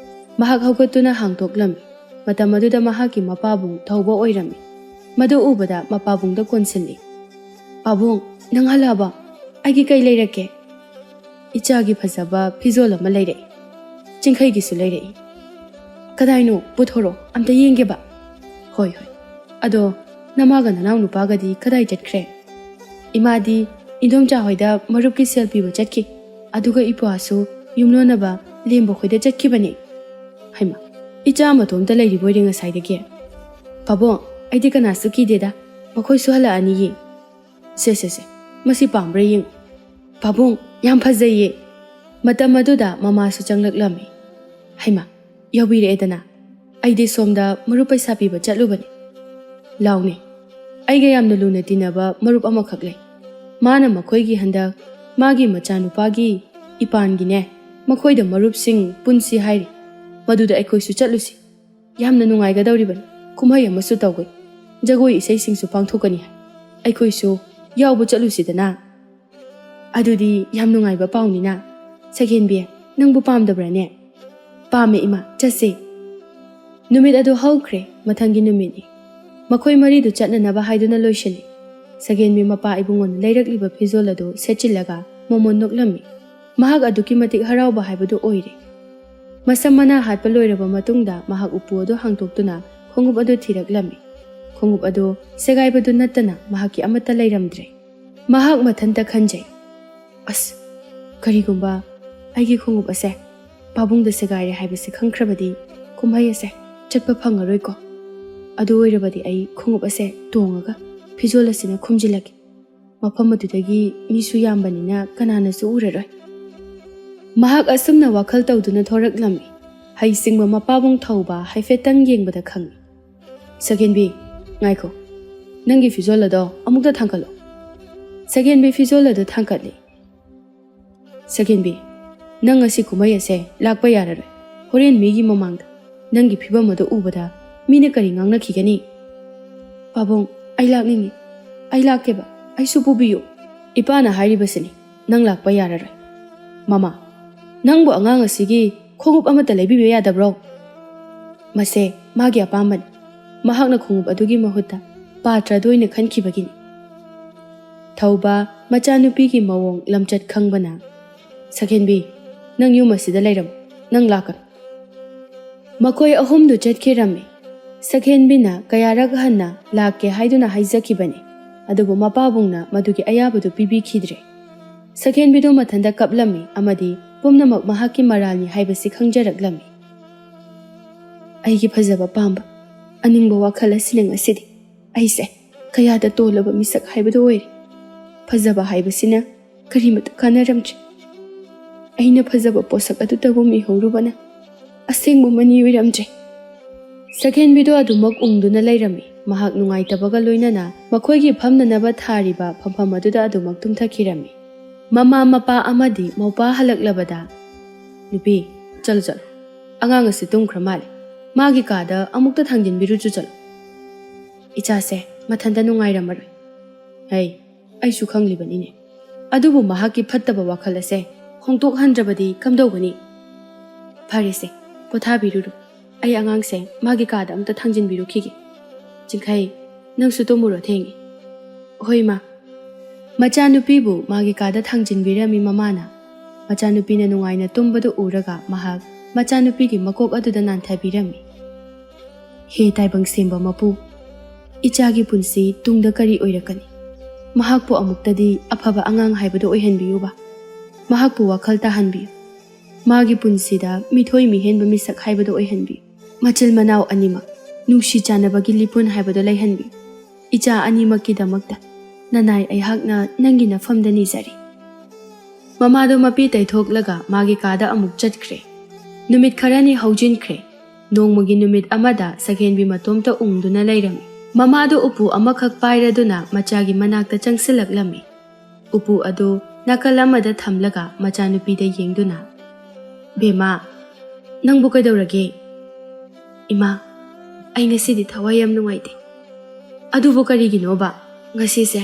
ꯃꯍꯥꯛ ꯍꯧꯒꯠꯇꯨꯅ ꯍꯥꯡꯗꯣꯛꯂꯝꯃꯤ꯫ ꯃꯇꯝ ꯑꯗꯨꯗ ꯃꯍꯥꯛꯀꯤ ꯃꯄꯥꯕꯨꯡ ꯊꯧꯕ ꯑꯣꯏꯔꯝꯃꯤ꯫ ꯃꯗꯨ ꯎꯕꯗ ꯃꯄꯥꯕꯨꯡꯗ ꯀꯣꯟꯁꯤꯜꯂꯤ꯫ "ꯄꯥꯕꯨꯡ, ꯅꯪ ꯍꯜꯂꯛꯑꯕ? ꯑꯩꯒꯤ ꯀꯩ ꯂꯩꯔꯛꯀꯦ?" ꯏꯆꯥꯒꯤ ꯐꯖꯕ ꯐꯤꯖꯣꯜ ꯑꯃ ꯂꯩꯔꯛꯏ꯫ ꯆꯤꯡꯈꯩꯒꯤꯁꯨ ꯂꯩꯔꯛꯏ꯫ "ꯀꯗꯥꯏꯅꯣ? ꯄꯨꯊꯣꯔꯛꯑꯣ, ꯑꯝꯇ ꯌꯦꯡꯒꯦꯕ꯫" "ꯍꯣꯏ, ꯍꯣꯏ꯫ ꯑꯗꯣ ꯅꯃꯥꯒ ꯅꯅꯥꯎ ꯅꯨꯄꯥꯒꯗꯤ ꯀꯗꯥꯏ ꯆꯠꯈ꯭ꯔꯦ?" "ꯏꯃꯥꯗꯤ ꯏꯟꯗꯣꯝꯆꯥ ꯍꯣꯏꯗ ꯃꯔꯨꯞꯀꯤ ꯁꯦꯜ ꯄꯤꯕ ꯆꯠꯈꯤ꯫ ꯑꯗꯨꯒ ꯏꯄ꯭ꯋꯥꯁꯨ ꯌꯨꯝꯂꯣꯟꯅꯕ ꯂꯦꯝꯕ ꯈꯣꯏꯗ ꯆꯠꯈꯤꯕꯅꯦ꯫" "ꯍꯩꯃꯥ, ꯏꯆꯥ ꯃꯇꯣꯝꯇ ꯂꯩꯔꯤꯕꯣꯏꯔꯦ ꯉꯁꯥꯏꯗꯒꯤ꯫" "ꯄꯥꯕꯨꯡ, ꯑꯩꯗꯤ ꯀꯅꯥꯁꯨ ꯀꯤꯗꯦꯗ꯫ ꯃꯈꯣꯏꯁꯨ ꯍꯜꯂꯛꯑꯅꯤꯌꯦ꯫ ꯁꯦ, ꯁꯦ, ꯁꯦ, ꯃꯁꯤ ꯄꯥꯝꯕ꯭ꯔꯥ ꯌꯦꯡꯉꯨ꯫" "ꯄꯥꯕꯨꯡ, ꯌꯥꯝ ꯐꯖꯩꯌꯦ꯫" ꯃꯇꯝ ꯑꯗꯨꯗ ꯃꯃꯥꯁꯨ ꯆꯪꯂꯛꯂꯝꯃꯤ꯫ "ꯍꯩꯃꯥ, ꯌꯧꯕꯤꯔꯛꯑꯦꯗꯅ꯫ ꯑꯩꯗꯤ ꯁꯣꯝꯗ ꯃꯔꯨꯞ ꯄꯩꯁꯥ ꯄꯤꯕ ꯆꯠꯂꯨꯕꯅꯤ꯫" "ꯂꯥꯎꯅꯦ, ꯑꯩꯒ ꯌꯥꯝꯅ ꯂꯨꯅ ꯇꯤꯟꯅꯕ ꯃꯔꯨꯞ ꯑꯃꯈꯛ ꯂꯩ꯫ ꯃꯥꯅ ꯃꯈꯣꯏꯒꯤ ꯍꯟꯗꯛ ꯃꯥꯒꯤ ꯃꯆꯥꯅꯨꯄꯥꯒꯤ ꯏꯄꯥꯟꯒꯤꯅꯦ, ꯃꯈꯣꯏꯗ ꯃꯔꯨꯞꯁꯤꯡ ꯄꯨꯟꯁꯤ ꯍꯥꯏꯔꯤ꯫ ꯃꯗꯨꯗ ꯑꯩꯈꯣꯏꯁꯨ ꯆꯠꯂꯨꯁꯤ꯫ ꯌꯥꯝꯅ ꯅꯨꯡꯉꯥꯏꯒꯗꯧꯔꯤꯕꯅꯤ꯫ ꯀꯨꯝꯍꯩ ꯑꯃꯁꯨ ꯇꯧꯒꯅꯤ꯫ ꯖꯒꯣꯏ ꯏꯁꯩꯁꯤꯡꯁꯨ ꯄꯥꯡꯊꯣꯛꯀꯅꯤ ꯍꯥꯏ꯫ ꯑꯩꯈꯣꯏꯁꯨ ꯌꯥꯎꯕ ꯆꯠꯂꯨꯁꯤꯗꯅ꯫" "ꯑꯗꯨꯗꯤ ꯌꯥꯝ ꯅꯨꯡꯉꯥꯏꯕ ꯄꯥꯎꯅꯤꯅ꯫ ꯁꯒꯦꯟꯕꯤ, ꯅꯪꯕꯨ ꯄꯥꯝꯗꯕ꯭ꯔꯥꯅꯦ?" "ꯄꯥꯝꯃꯦ ꯏꯃꯥ, ꯆꯠꯁꯦ꯫" ꯅꯨꯃꯤꯠ ꯑꯗꯨ ꯍꯧꯈ꯭ꯔꯦ꯫ ꯃꯊꯪꯒꯤ ꯅꯨꯃꯤꯠꯅꯤ꯫ ꯃꯈꯣꯏ ꯃꯔꯤꯗꯨ ꯆꯠꯅꯅꯕ ꯍꯥꯏꯗꯨꯅ ꯂꯣꯏꯁꯤꯜꯂꯤ꯫ ꯁꯒꯦꯟꯕꯤ ꯃꯄꯥ ꯏꯕꯨꯡꯉꯣꯅ ꯂꯩꯔꯛꯂꯤꯕ ꯐꯤꯖꯣꯜ ꯑꯗꯨ ꯁꯦꯠꯆꯤꯜꯂꯒ ꯃꯣꯃꯣꯟ ꯅꯣꯛꯂꯝꯃꯤ꯫ ꯃꯍꯥꯛ ꯑꯗꯨꯛꯀꯤ ꯃꯇꯤꯛ ꯍꯔꯥꯎꯕ ꯍꯥꯏꯕꯗꯨ ꯑꯣꯏꯔꯦ꯫ ꯃꯁꯝ ꯃꯅꯥ ꯍꯥꯠꯄ ꯂꯣꯏꯔꯕ ꯃꯇꯨꯡꯗ ꯃꯍꯥꯛ ꯎꯄꯨ ꯑꯗꯨ ꯍꯥꯡꯗꯣꯛꯇꯨꯅ ꯈꯣꯡꯎꯞ ꯑꯗꯨ ꯊꯤꯔꯛꯂꯝꯃꯤ꯫ ꯈꯣꯡꯎꯞ ꯑꯗꯨ ꯁꯦꯒꯥꯏꯕꯗꯨ ꯅꯠꯇꯅ ꯃꯍꯥꯛꯀꯤ ꯑꯃꯠꯇ ꯂꯩꯔꯝꯗ꯭ꯔꯦ꯫ ꯃꯍꯥꯛ ꯃꯊꯟꯇ ꯈꯟꯖꯩ, "ꯑꯁ, ꯀꯔꯤꯒꯨꯝꯕ ꯑꯩꯒꯤ ꯈꯣꯡꯎꯞ ꯑꯁꯦ ꯄꯥꯕꯨꯡꯗ ꯁꯦꯒꯥꯏꯔꯦ ꯍꯥꯏꯕꯁꯦ ꯈꯪꯈ꯭ꯔꯕꯗꯤ ꯀꯨꯝꯍꯩ ꯑꯁꯦ ꯆꯠꯄ ꯐꯪꯉꯔꯣꯏꯀꯣ꯫ ꯑꯗꯨ ꯑꯣꯏꯔꯕꯗꯤ ꯑꯩ ꯈꯣꯡꯎꯞ ꯑꯁꯦ ꯇꯣꯡꯉꯒ ꯐꯤꯖꯣꯜ ꯑꯁꯤꯅ ꯈꯨꯝꯖꯤꯜꯂꯒꯦ꯫ ꯃꯐꯝ ꯑꯗꯨꯗꯒꯤ ꯃꯤꯁꯨ ꯌꯥꯝꯕꯅꯤꯅ ꯀꯅꯥꯅꯁꯨ ꯎꯔꯔꯣꯏ꯫" ꯃꯍꯥꯛ ꯑꯁꯨꯝꯅ ꯋꯥꯈꯜ ꯇꯧꯗꯨꯅ ꯊꯣꯔꯛꯂꯝꯃꯤ꯫ ꯍꯩꯁꯤꯡꯕ ꯃꯄꯥꯕꯨꯡ ꯊꯧꯕ ꯍꯥꯏꯐꯦꯠꯇꯪ ꯌꯦꯡꯕꯗ ꯈꯪꯏ꯫ "ꯁꯒꯦꯟꯕꯤ, ꯉꯥꯏꯈꯣ꯫ ꯅꯪꯒꯤ ꯐꯤꯖꯣꯜ ꯑꯗꯣ ꯑꯃꯨꯛꯇ ꯊꯥꯡꯀꯠꯂꯣ꯫" ꯁꯒꯦꯟꯕꯤ ꯐꯤꯖꯣꯜ ꯑꯗꯨ ꯊꯥꯡꯀꯠꯂꯤ꯫ "ꯁꯒꯦꯟꯕꯤ, ꯅꯪ ꯉꯁꯤ ꯀꯨꯝꯍꯩ ꯑꯁꯦ ꯂꯥꯛꯄ ꯌꯥꯔꯔꯣꯏ꯫ ꯍꯣꯔꯦꯟ ꯃꯤꯒꯤ ꯃꯃꯥꯡꯗ ꯅꯪꯒꯤ ꯐꯤꯕꯝ ꯑꯗꯨ ꯎꯕꯗ ꯃꯤꯅ ꯀꯔꯤ ꯉꯥꯡꯅꯈꯤꯒꯅꯤ?" "ꯄꯥꯕꯨꯡ, ꯑꯩ ꯂꯥꯛꯅꯤꯡꯉꯤ꯫ ꯑꯩ ꯂꯥꯛꯀꯦꯕ꯫ ꯑꯩꯁꯨ ꯄꯨꯕꯤꯌꯨ꯫" "ꯏꯄꯥꯅ ꯍꯥꯏꯔꯤꯕꯁꯤꯅꯤ, ꯅꯪ ꯂꯥꯛꯄ ꯌꯥꯔꯔꯣꯏ꯫" "ꯃꯃꯥ, ꯅꯪꯕꯨ ꯑꯉꯥꯡ ꯑꯁꯤꯒꯤ ꯈꯣꯡꯎꯞ ꯑꯃꯠꯇ ꯂꯩꯕꯤꯕ ꯌꯥꯗꯕ꯭ꯔꯣ?" "ꯃꯁꯦ ꯃꯥꯒꯤ ꯑꯄꯥꯝꯕꯅꯤ꯫ ꯃꯍꯥꯛꯅ ꯈꯣꯡꯎꯞ ꯑꯗꯨꯒꯤ ꯃꯍꯨꯠꯇ ꯄꯥꯇ꯭ꯔ ꯑꯗꯨ ꯑꯣꯏꯅ ꯈꯟꯈꯤꯕꯒꯤꯅꯤ꯫" ꯊꯧꯕ ꯃꯆꯥꯅꯨꯄꯤꯒꯤ ꯃꯑꯣꯡ ꯂꯝꯆꯠ ꯈꯪꯕꯅ "ꯁꯛꯍꯦꯟꯕꯤ, ꯅꯪ ꯌꯨꯝ ꯑꯁꯤꯗ ꯂꯩꯔꯝꯃꯨ, ꯅꯪ ꯂꯥꯛꯀꯅꯨ꯫" ꯃꯈꯣꯏ ꯑꯍꯨꯝꯗꯨ ꯆꯠꯈꯤꯔꯝꯃꯤ꯫ ꯁꯛꯍꯦꯟꯕꯤꯅ ꯀꯌꯥꯔꯛ ꯍꯟꯅ ꯂꯥꯛꯀꯦ ꯍꯥꯏꯗꯨꯅ ꯍꯥꯏꯖꯈꯤꯕꯅꯤ, ꯑꯗꯨꯕꯨ ꯃꯄꯥꯕꯨꯡꯅ ꯃꯗꯨꯒꯤ ꯑꯌꯥꯕꯗꯨ ꯄꯤꯕꯤꯈꯤꯗ꯭ꯔꯦ꯫ ꯁꯛꯍꯦꯟꯕꯤꯗꯨ ꯃꯊꯟꯇ ꯀꯞꯂꯝꯃꯤ ꯑꯃꯗꯤ ꯄꯨꯝꯅꯃꯛ ꯃꯍꯥꯛꯀꯤ ꯃꯔꯥꯜꯅꯤ ꯍꯥꯏꯕꯁꯤ ꯈꯪꯖꯔꯛꯂꯝꯃꯤ꯫ "ꯑꯩꯒꯤ ꯐꯖꯕ ꯄꯥꯝꯕ, ꯑꯅꯤꯡꯕ ꯋꯥꯈꯜ ꯑꯁꯤꯅ ꯉꯁꯤꯗꯤ ꯑꯩꯁꯦ ꯀꯌꯥꯗ ꯇꯣꯜꯂꯕ ꯃꯤꯁꯛ ꯍꯥꯏꯕꯗꯨ ꯑꯣꯏꯔꯦ꯫ ꯐꯖꯕ ꯍꯥꯏꯕꯁꯤꯅ ꯀꯔꯤꯃꯠꯇ ꯀꯥꯟꯅꯔꯝꯗ꯭ꯔꯦ꯫ ꯑꯩꯅ ꯐꯖꯕ ꯄꯣꯠꯁꯛ ꯑꯗꯨꯇꯕꯨ ꯃꯤꯍꯧꯔꯨꯕꯅ ꯑꯁꯦꯡꯕ ꯃꯅꯤ ꯑꯣꯏꯔꯝꯗ꯭ꯔꯦ꯫" ꯁꯛꯍꯦꯟꯕꯤꯗꯨ ꯑꯗꯨꯃꯛ ꯎꯪꯗꯨꯅ ꯂꯩꯔꯝꯃꯤ꯫ ꯃꯍꯥꯛ ꯅꯨꯡꯉꯥꯏꯇꯕꯒ ꯂꯣꯏꯅꯅ ꯃꯈꯣꯏꯒꯤ ꯐꯝꯅꯅꯕ ꯊꯥꯔꯤꯕ ꯐꯝꯐꯝ ꯑꯗꯨꯗ ꯑꯗꯨꯃꯛ ꯇꯨꯝꯊꯈꯤꯔꯝꯃꯤ꯫ ꯃꯃꯥ ꯃꯄꯥ ꯑꯃꯗꯤ ꯃꯧꯄꯥ ꯍꯜꯂꯛꯂꯕꯗ, "ꯅꯨꯄꯤ, ꯆꯠꯂꯨ ꯆꯠꯂꯨ, ꯑꯉꯥꯡ ꯑꯁꯤ ꯇꯨꯝꯈ꯭ꯔ ꯃꯥꯜꯂꯦ, ꯃꯥꯒꯤ ꯀꯥꯗ ꯑꯃꯨꯛꯇ ꯊꯥꯡꯖꯤꯟꯕꯤꯔꯨꯆꯨ ꯆꯠꯂꯨ꯫ ꯏꯆꯥꯁꯦ ꯃꯊꯟꯇ ꯅꯨꯡꯉꯥꯏꯔꯝꯃꯔꯣꯏ꯫" "ꯍꯩ, ꯑꯩꯁꯨ ꯈꯪꯂꯤꯕꯅꯤꯅꯦ, ꯑꯗꯨꯕꯨ ꯃꯍꯥꯛꯀꯤ ꯐꯠꯇꯕ ꯋꯥꯈꯜ ꯑꯁꯦ ꯍꯣꯡꯗꯣꯛꯍꯟꯗ꯭ꯔꯕꯗꯤ ꯀꯝꯗꯧꯒꯅꯤ? ꯐꯔꯦꯁꯦ, ꯄꯣꯊꯥꯕꯤꯔꯨꯔꯣ, ꯑꯩ ꯑꯉꯥꯡꯁꯦ ꯃꯥꯒꯤ ꯀꯥꯗ ꯑꯃꯨꯛꯇ ꯊꯥꯡꯖꯤꯟꯕꯤꯔꯨꯈꯤꯒꯦ꯫ ꯆꯤꯡꯈꯩ, ꯅꯪꯁꯨ ꯇꯨꯝꯃꯨꯔꯣ, ꯊꯦꯡꯉꯦ꯫" "ꯍꯣꯏ ꯃꯥ꯫" ꯃꯆꯥꯅꯨꯄꯤꯕꯨ ꯃꯥꯒꯤ ꯀꯥꯗ ꯊꯥꯡꯖꯤꯟꯕꯤꯔꯝꯃꯤ ꯃꯃꯥꯅ꯫ ꯃꯆꯥꯅꯨꯄꯤꯅ ꯅꯨꯡꯉꯥꯏꯅ ꯇꯨꯝꯕꯗꯨ ꯎꯔꯒ ꯃꯍꯥꯛ ꯃꯆꯥꯅꯨꯄꯤꯒꯤ ꯃꯀꯣꯛ ꯑꯗꯨꯗ ꯅꯥꯟꯊꯕꯤꯔꯝꯃꯤ꯫ "ꯍꯦ ꯇꯥꯏꯕꯪ ꯁꯦꯝꯕ ꯃꯄꯨ, ꯏꯆꯥꯒꯤ ꯄꯨꯟꯁꯤ ꯇꯨꯡꯗ ꯀꯔꯤ ꯑꯣꯏꯔꯛꯀꯅꯤ? ꯃꯍꯥꯛꯄꯨ ꯑꯃꯨꯛꯇꯗꯤ ꯑꯐꯕ ꯑꯉꯥꯡ ꯍꯥꯏꯕꯗꯨ ꯑꯣꯏꯍꯟꯕꯤꯌꯨꯕ꯫ ꯃꯍꯥꯛꯄꯨ ꯋꯥꯈꯜ ꯇꯥꯍꯟꯕꯤꯌꯨ꯫ ꯃꯥꯒꯤ ꯄꯨꯟꯁꯤꯗ ꯃꯤꯊꯣꯏ ꯃꯤꯍꯦꯟꯕ ꯃꯤꯁꯛ ꯍꯥꯏꯕꯗꯨ ꯑꯣꯏꯍꯟꯕꯤꯌꯨ꯫ ꯃꯆꯤꯜ ꯃꯅꯥꯎ ꯑꯅꯤꯃꯛ ꯅꯨꯡꯁꯤ ꯆꯥꯟꯅꯕꯒꯤ ꯂꯤꯄꯨꯟ ꯍꯥꯏꯕꯗꯨ ꯂꯩꯍꯟꯕꯤꯌꯨ꯫ ꯏꯆꯥ ꯑꯅꯤꯃꯛꯀꯤꯗꯃꯛꯇ ꯅꯅꯥꯏ ꯑꯩꯍꯥꯛꯅ ꯅꯪꯒꯤ ꯅꯐꯝꯗ ꯅꯤꯖꯔꯤ꯫" ꯃꯃꯥꯗꯨ ꯃꯄꯤ ꯇꯩꯊꯣꯛꯂꯒ ꯃꯥꯒꯤ ꯀꯥꯗ ꯑꯃꯨꯛ ꯆꯠꯈ꯭ꯔꯦ꯫ ꯅꯨꯃꯤꯠ ꯈꯔꯅꯤ ꯍꯧꯖꯤꯟꯈ꯭ꯔꯦ꯫ ꯅꯣꯡꯃꯒꯤ ꯅꯨꯃꯤꯠ ꯑꯃꯗ ꯁꯛꯍꯦꯟꯕꯤ ꯃꯇꯣꯝꯇ ꯎꯪꯗꯨꯅ ꯂꯩꯔꯝꯃꯤ꯫ ꯃꯃꯥꯗꯨ ꯎꯄꯨ ꯑꯃꯈꯛ ꯄꯥꯏꯔꯗꯨꯅ ꯃꯆꯥꯒꯤ ꯃꯅꯥꯛꯇ ꯆꯪꯁꯤꯜꯂꯛꯂꯝꯃꯤ꯫ ꯎꯄꯨ ꯑꯗꯨ ꯅꯥꯀꯜ ꯑꯃꯗ ꯊꯝꯂꯒ ꯃꯆꯥꯅꯨꯄꯤꯗ ꯌꯦꯡꯗꯨꯅ, "ꯕꯦꯝꯃ, ꯅꯪꯕꯨ ꯀꯩꯗꯧꯔꯒꯦ?" "ꯏꯃꯥ, ꯑꯩ ꯉꯁꯤꯗꯤ ꯊꯋꯥꯏ ꯌꯥꯝ ꯅꯨꯡꯉꯥꯏꯇꯦ꯫" "ꯑꯗꯨꯕꯨ ꯀꯔꯤꯒꯤꯅꯣꯕ? ꯉꯁꯤꯁꯦ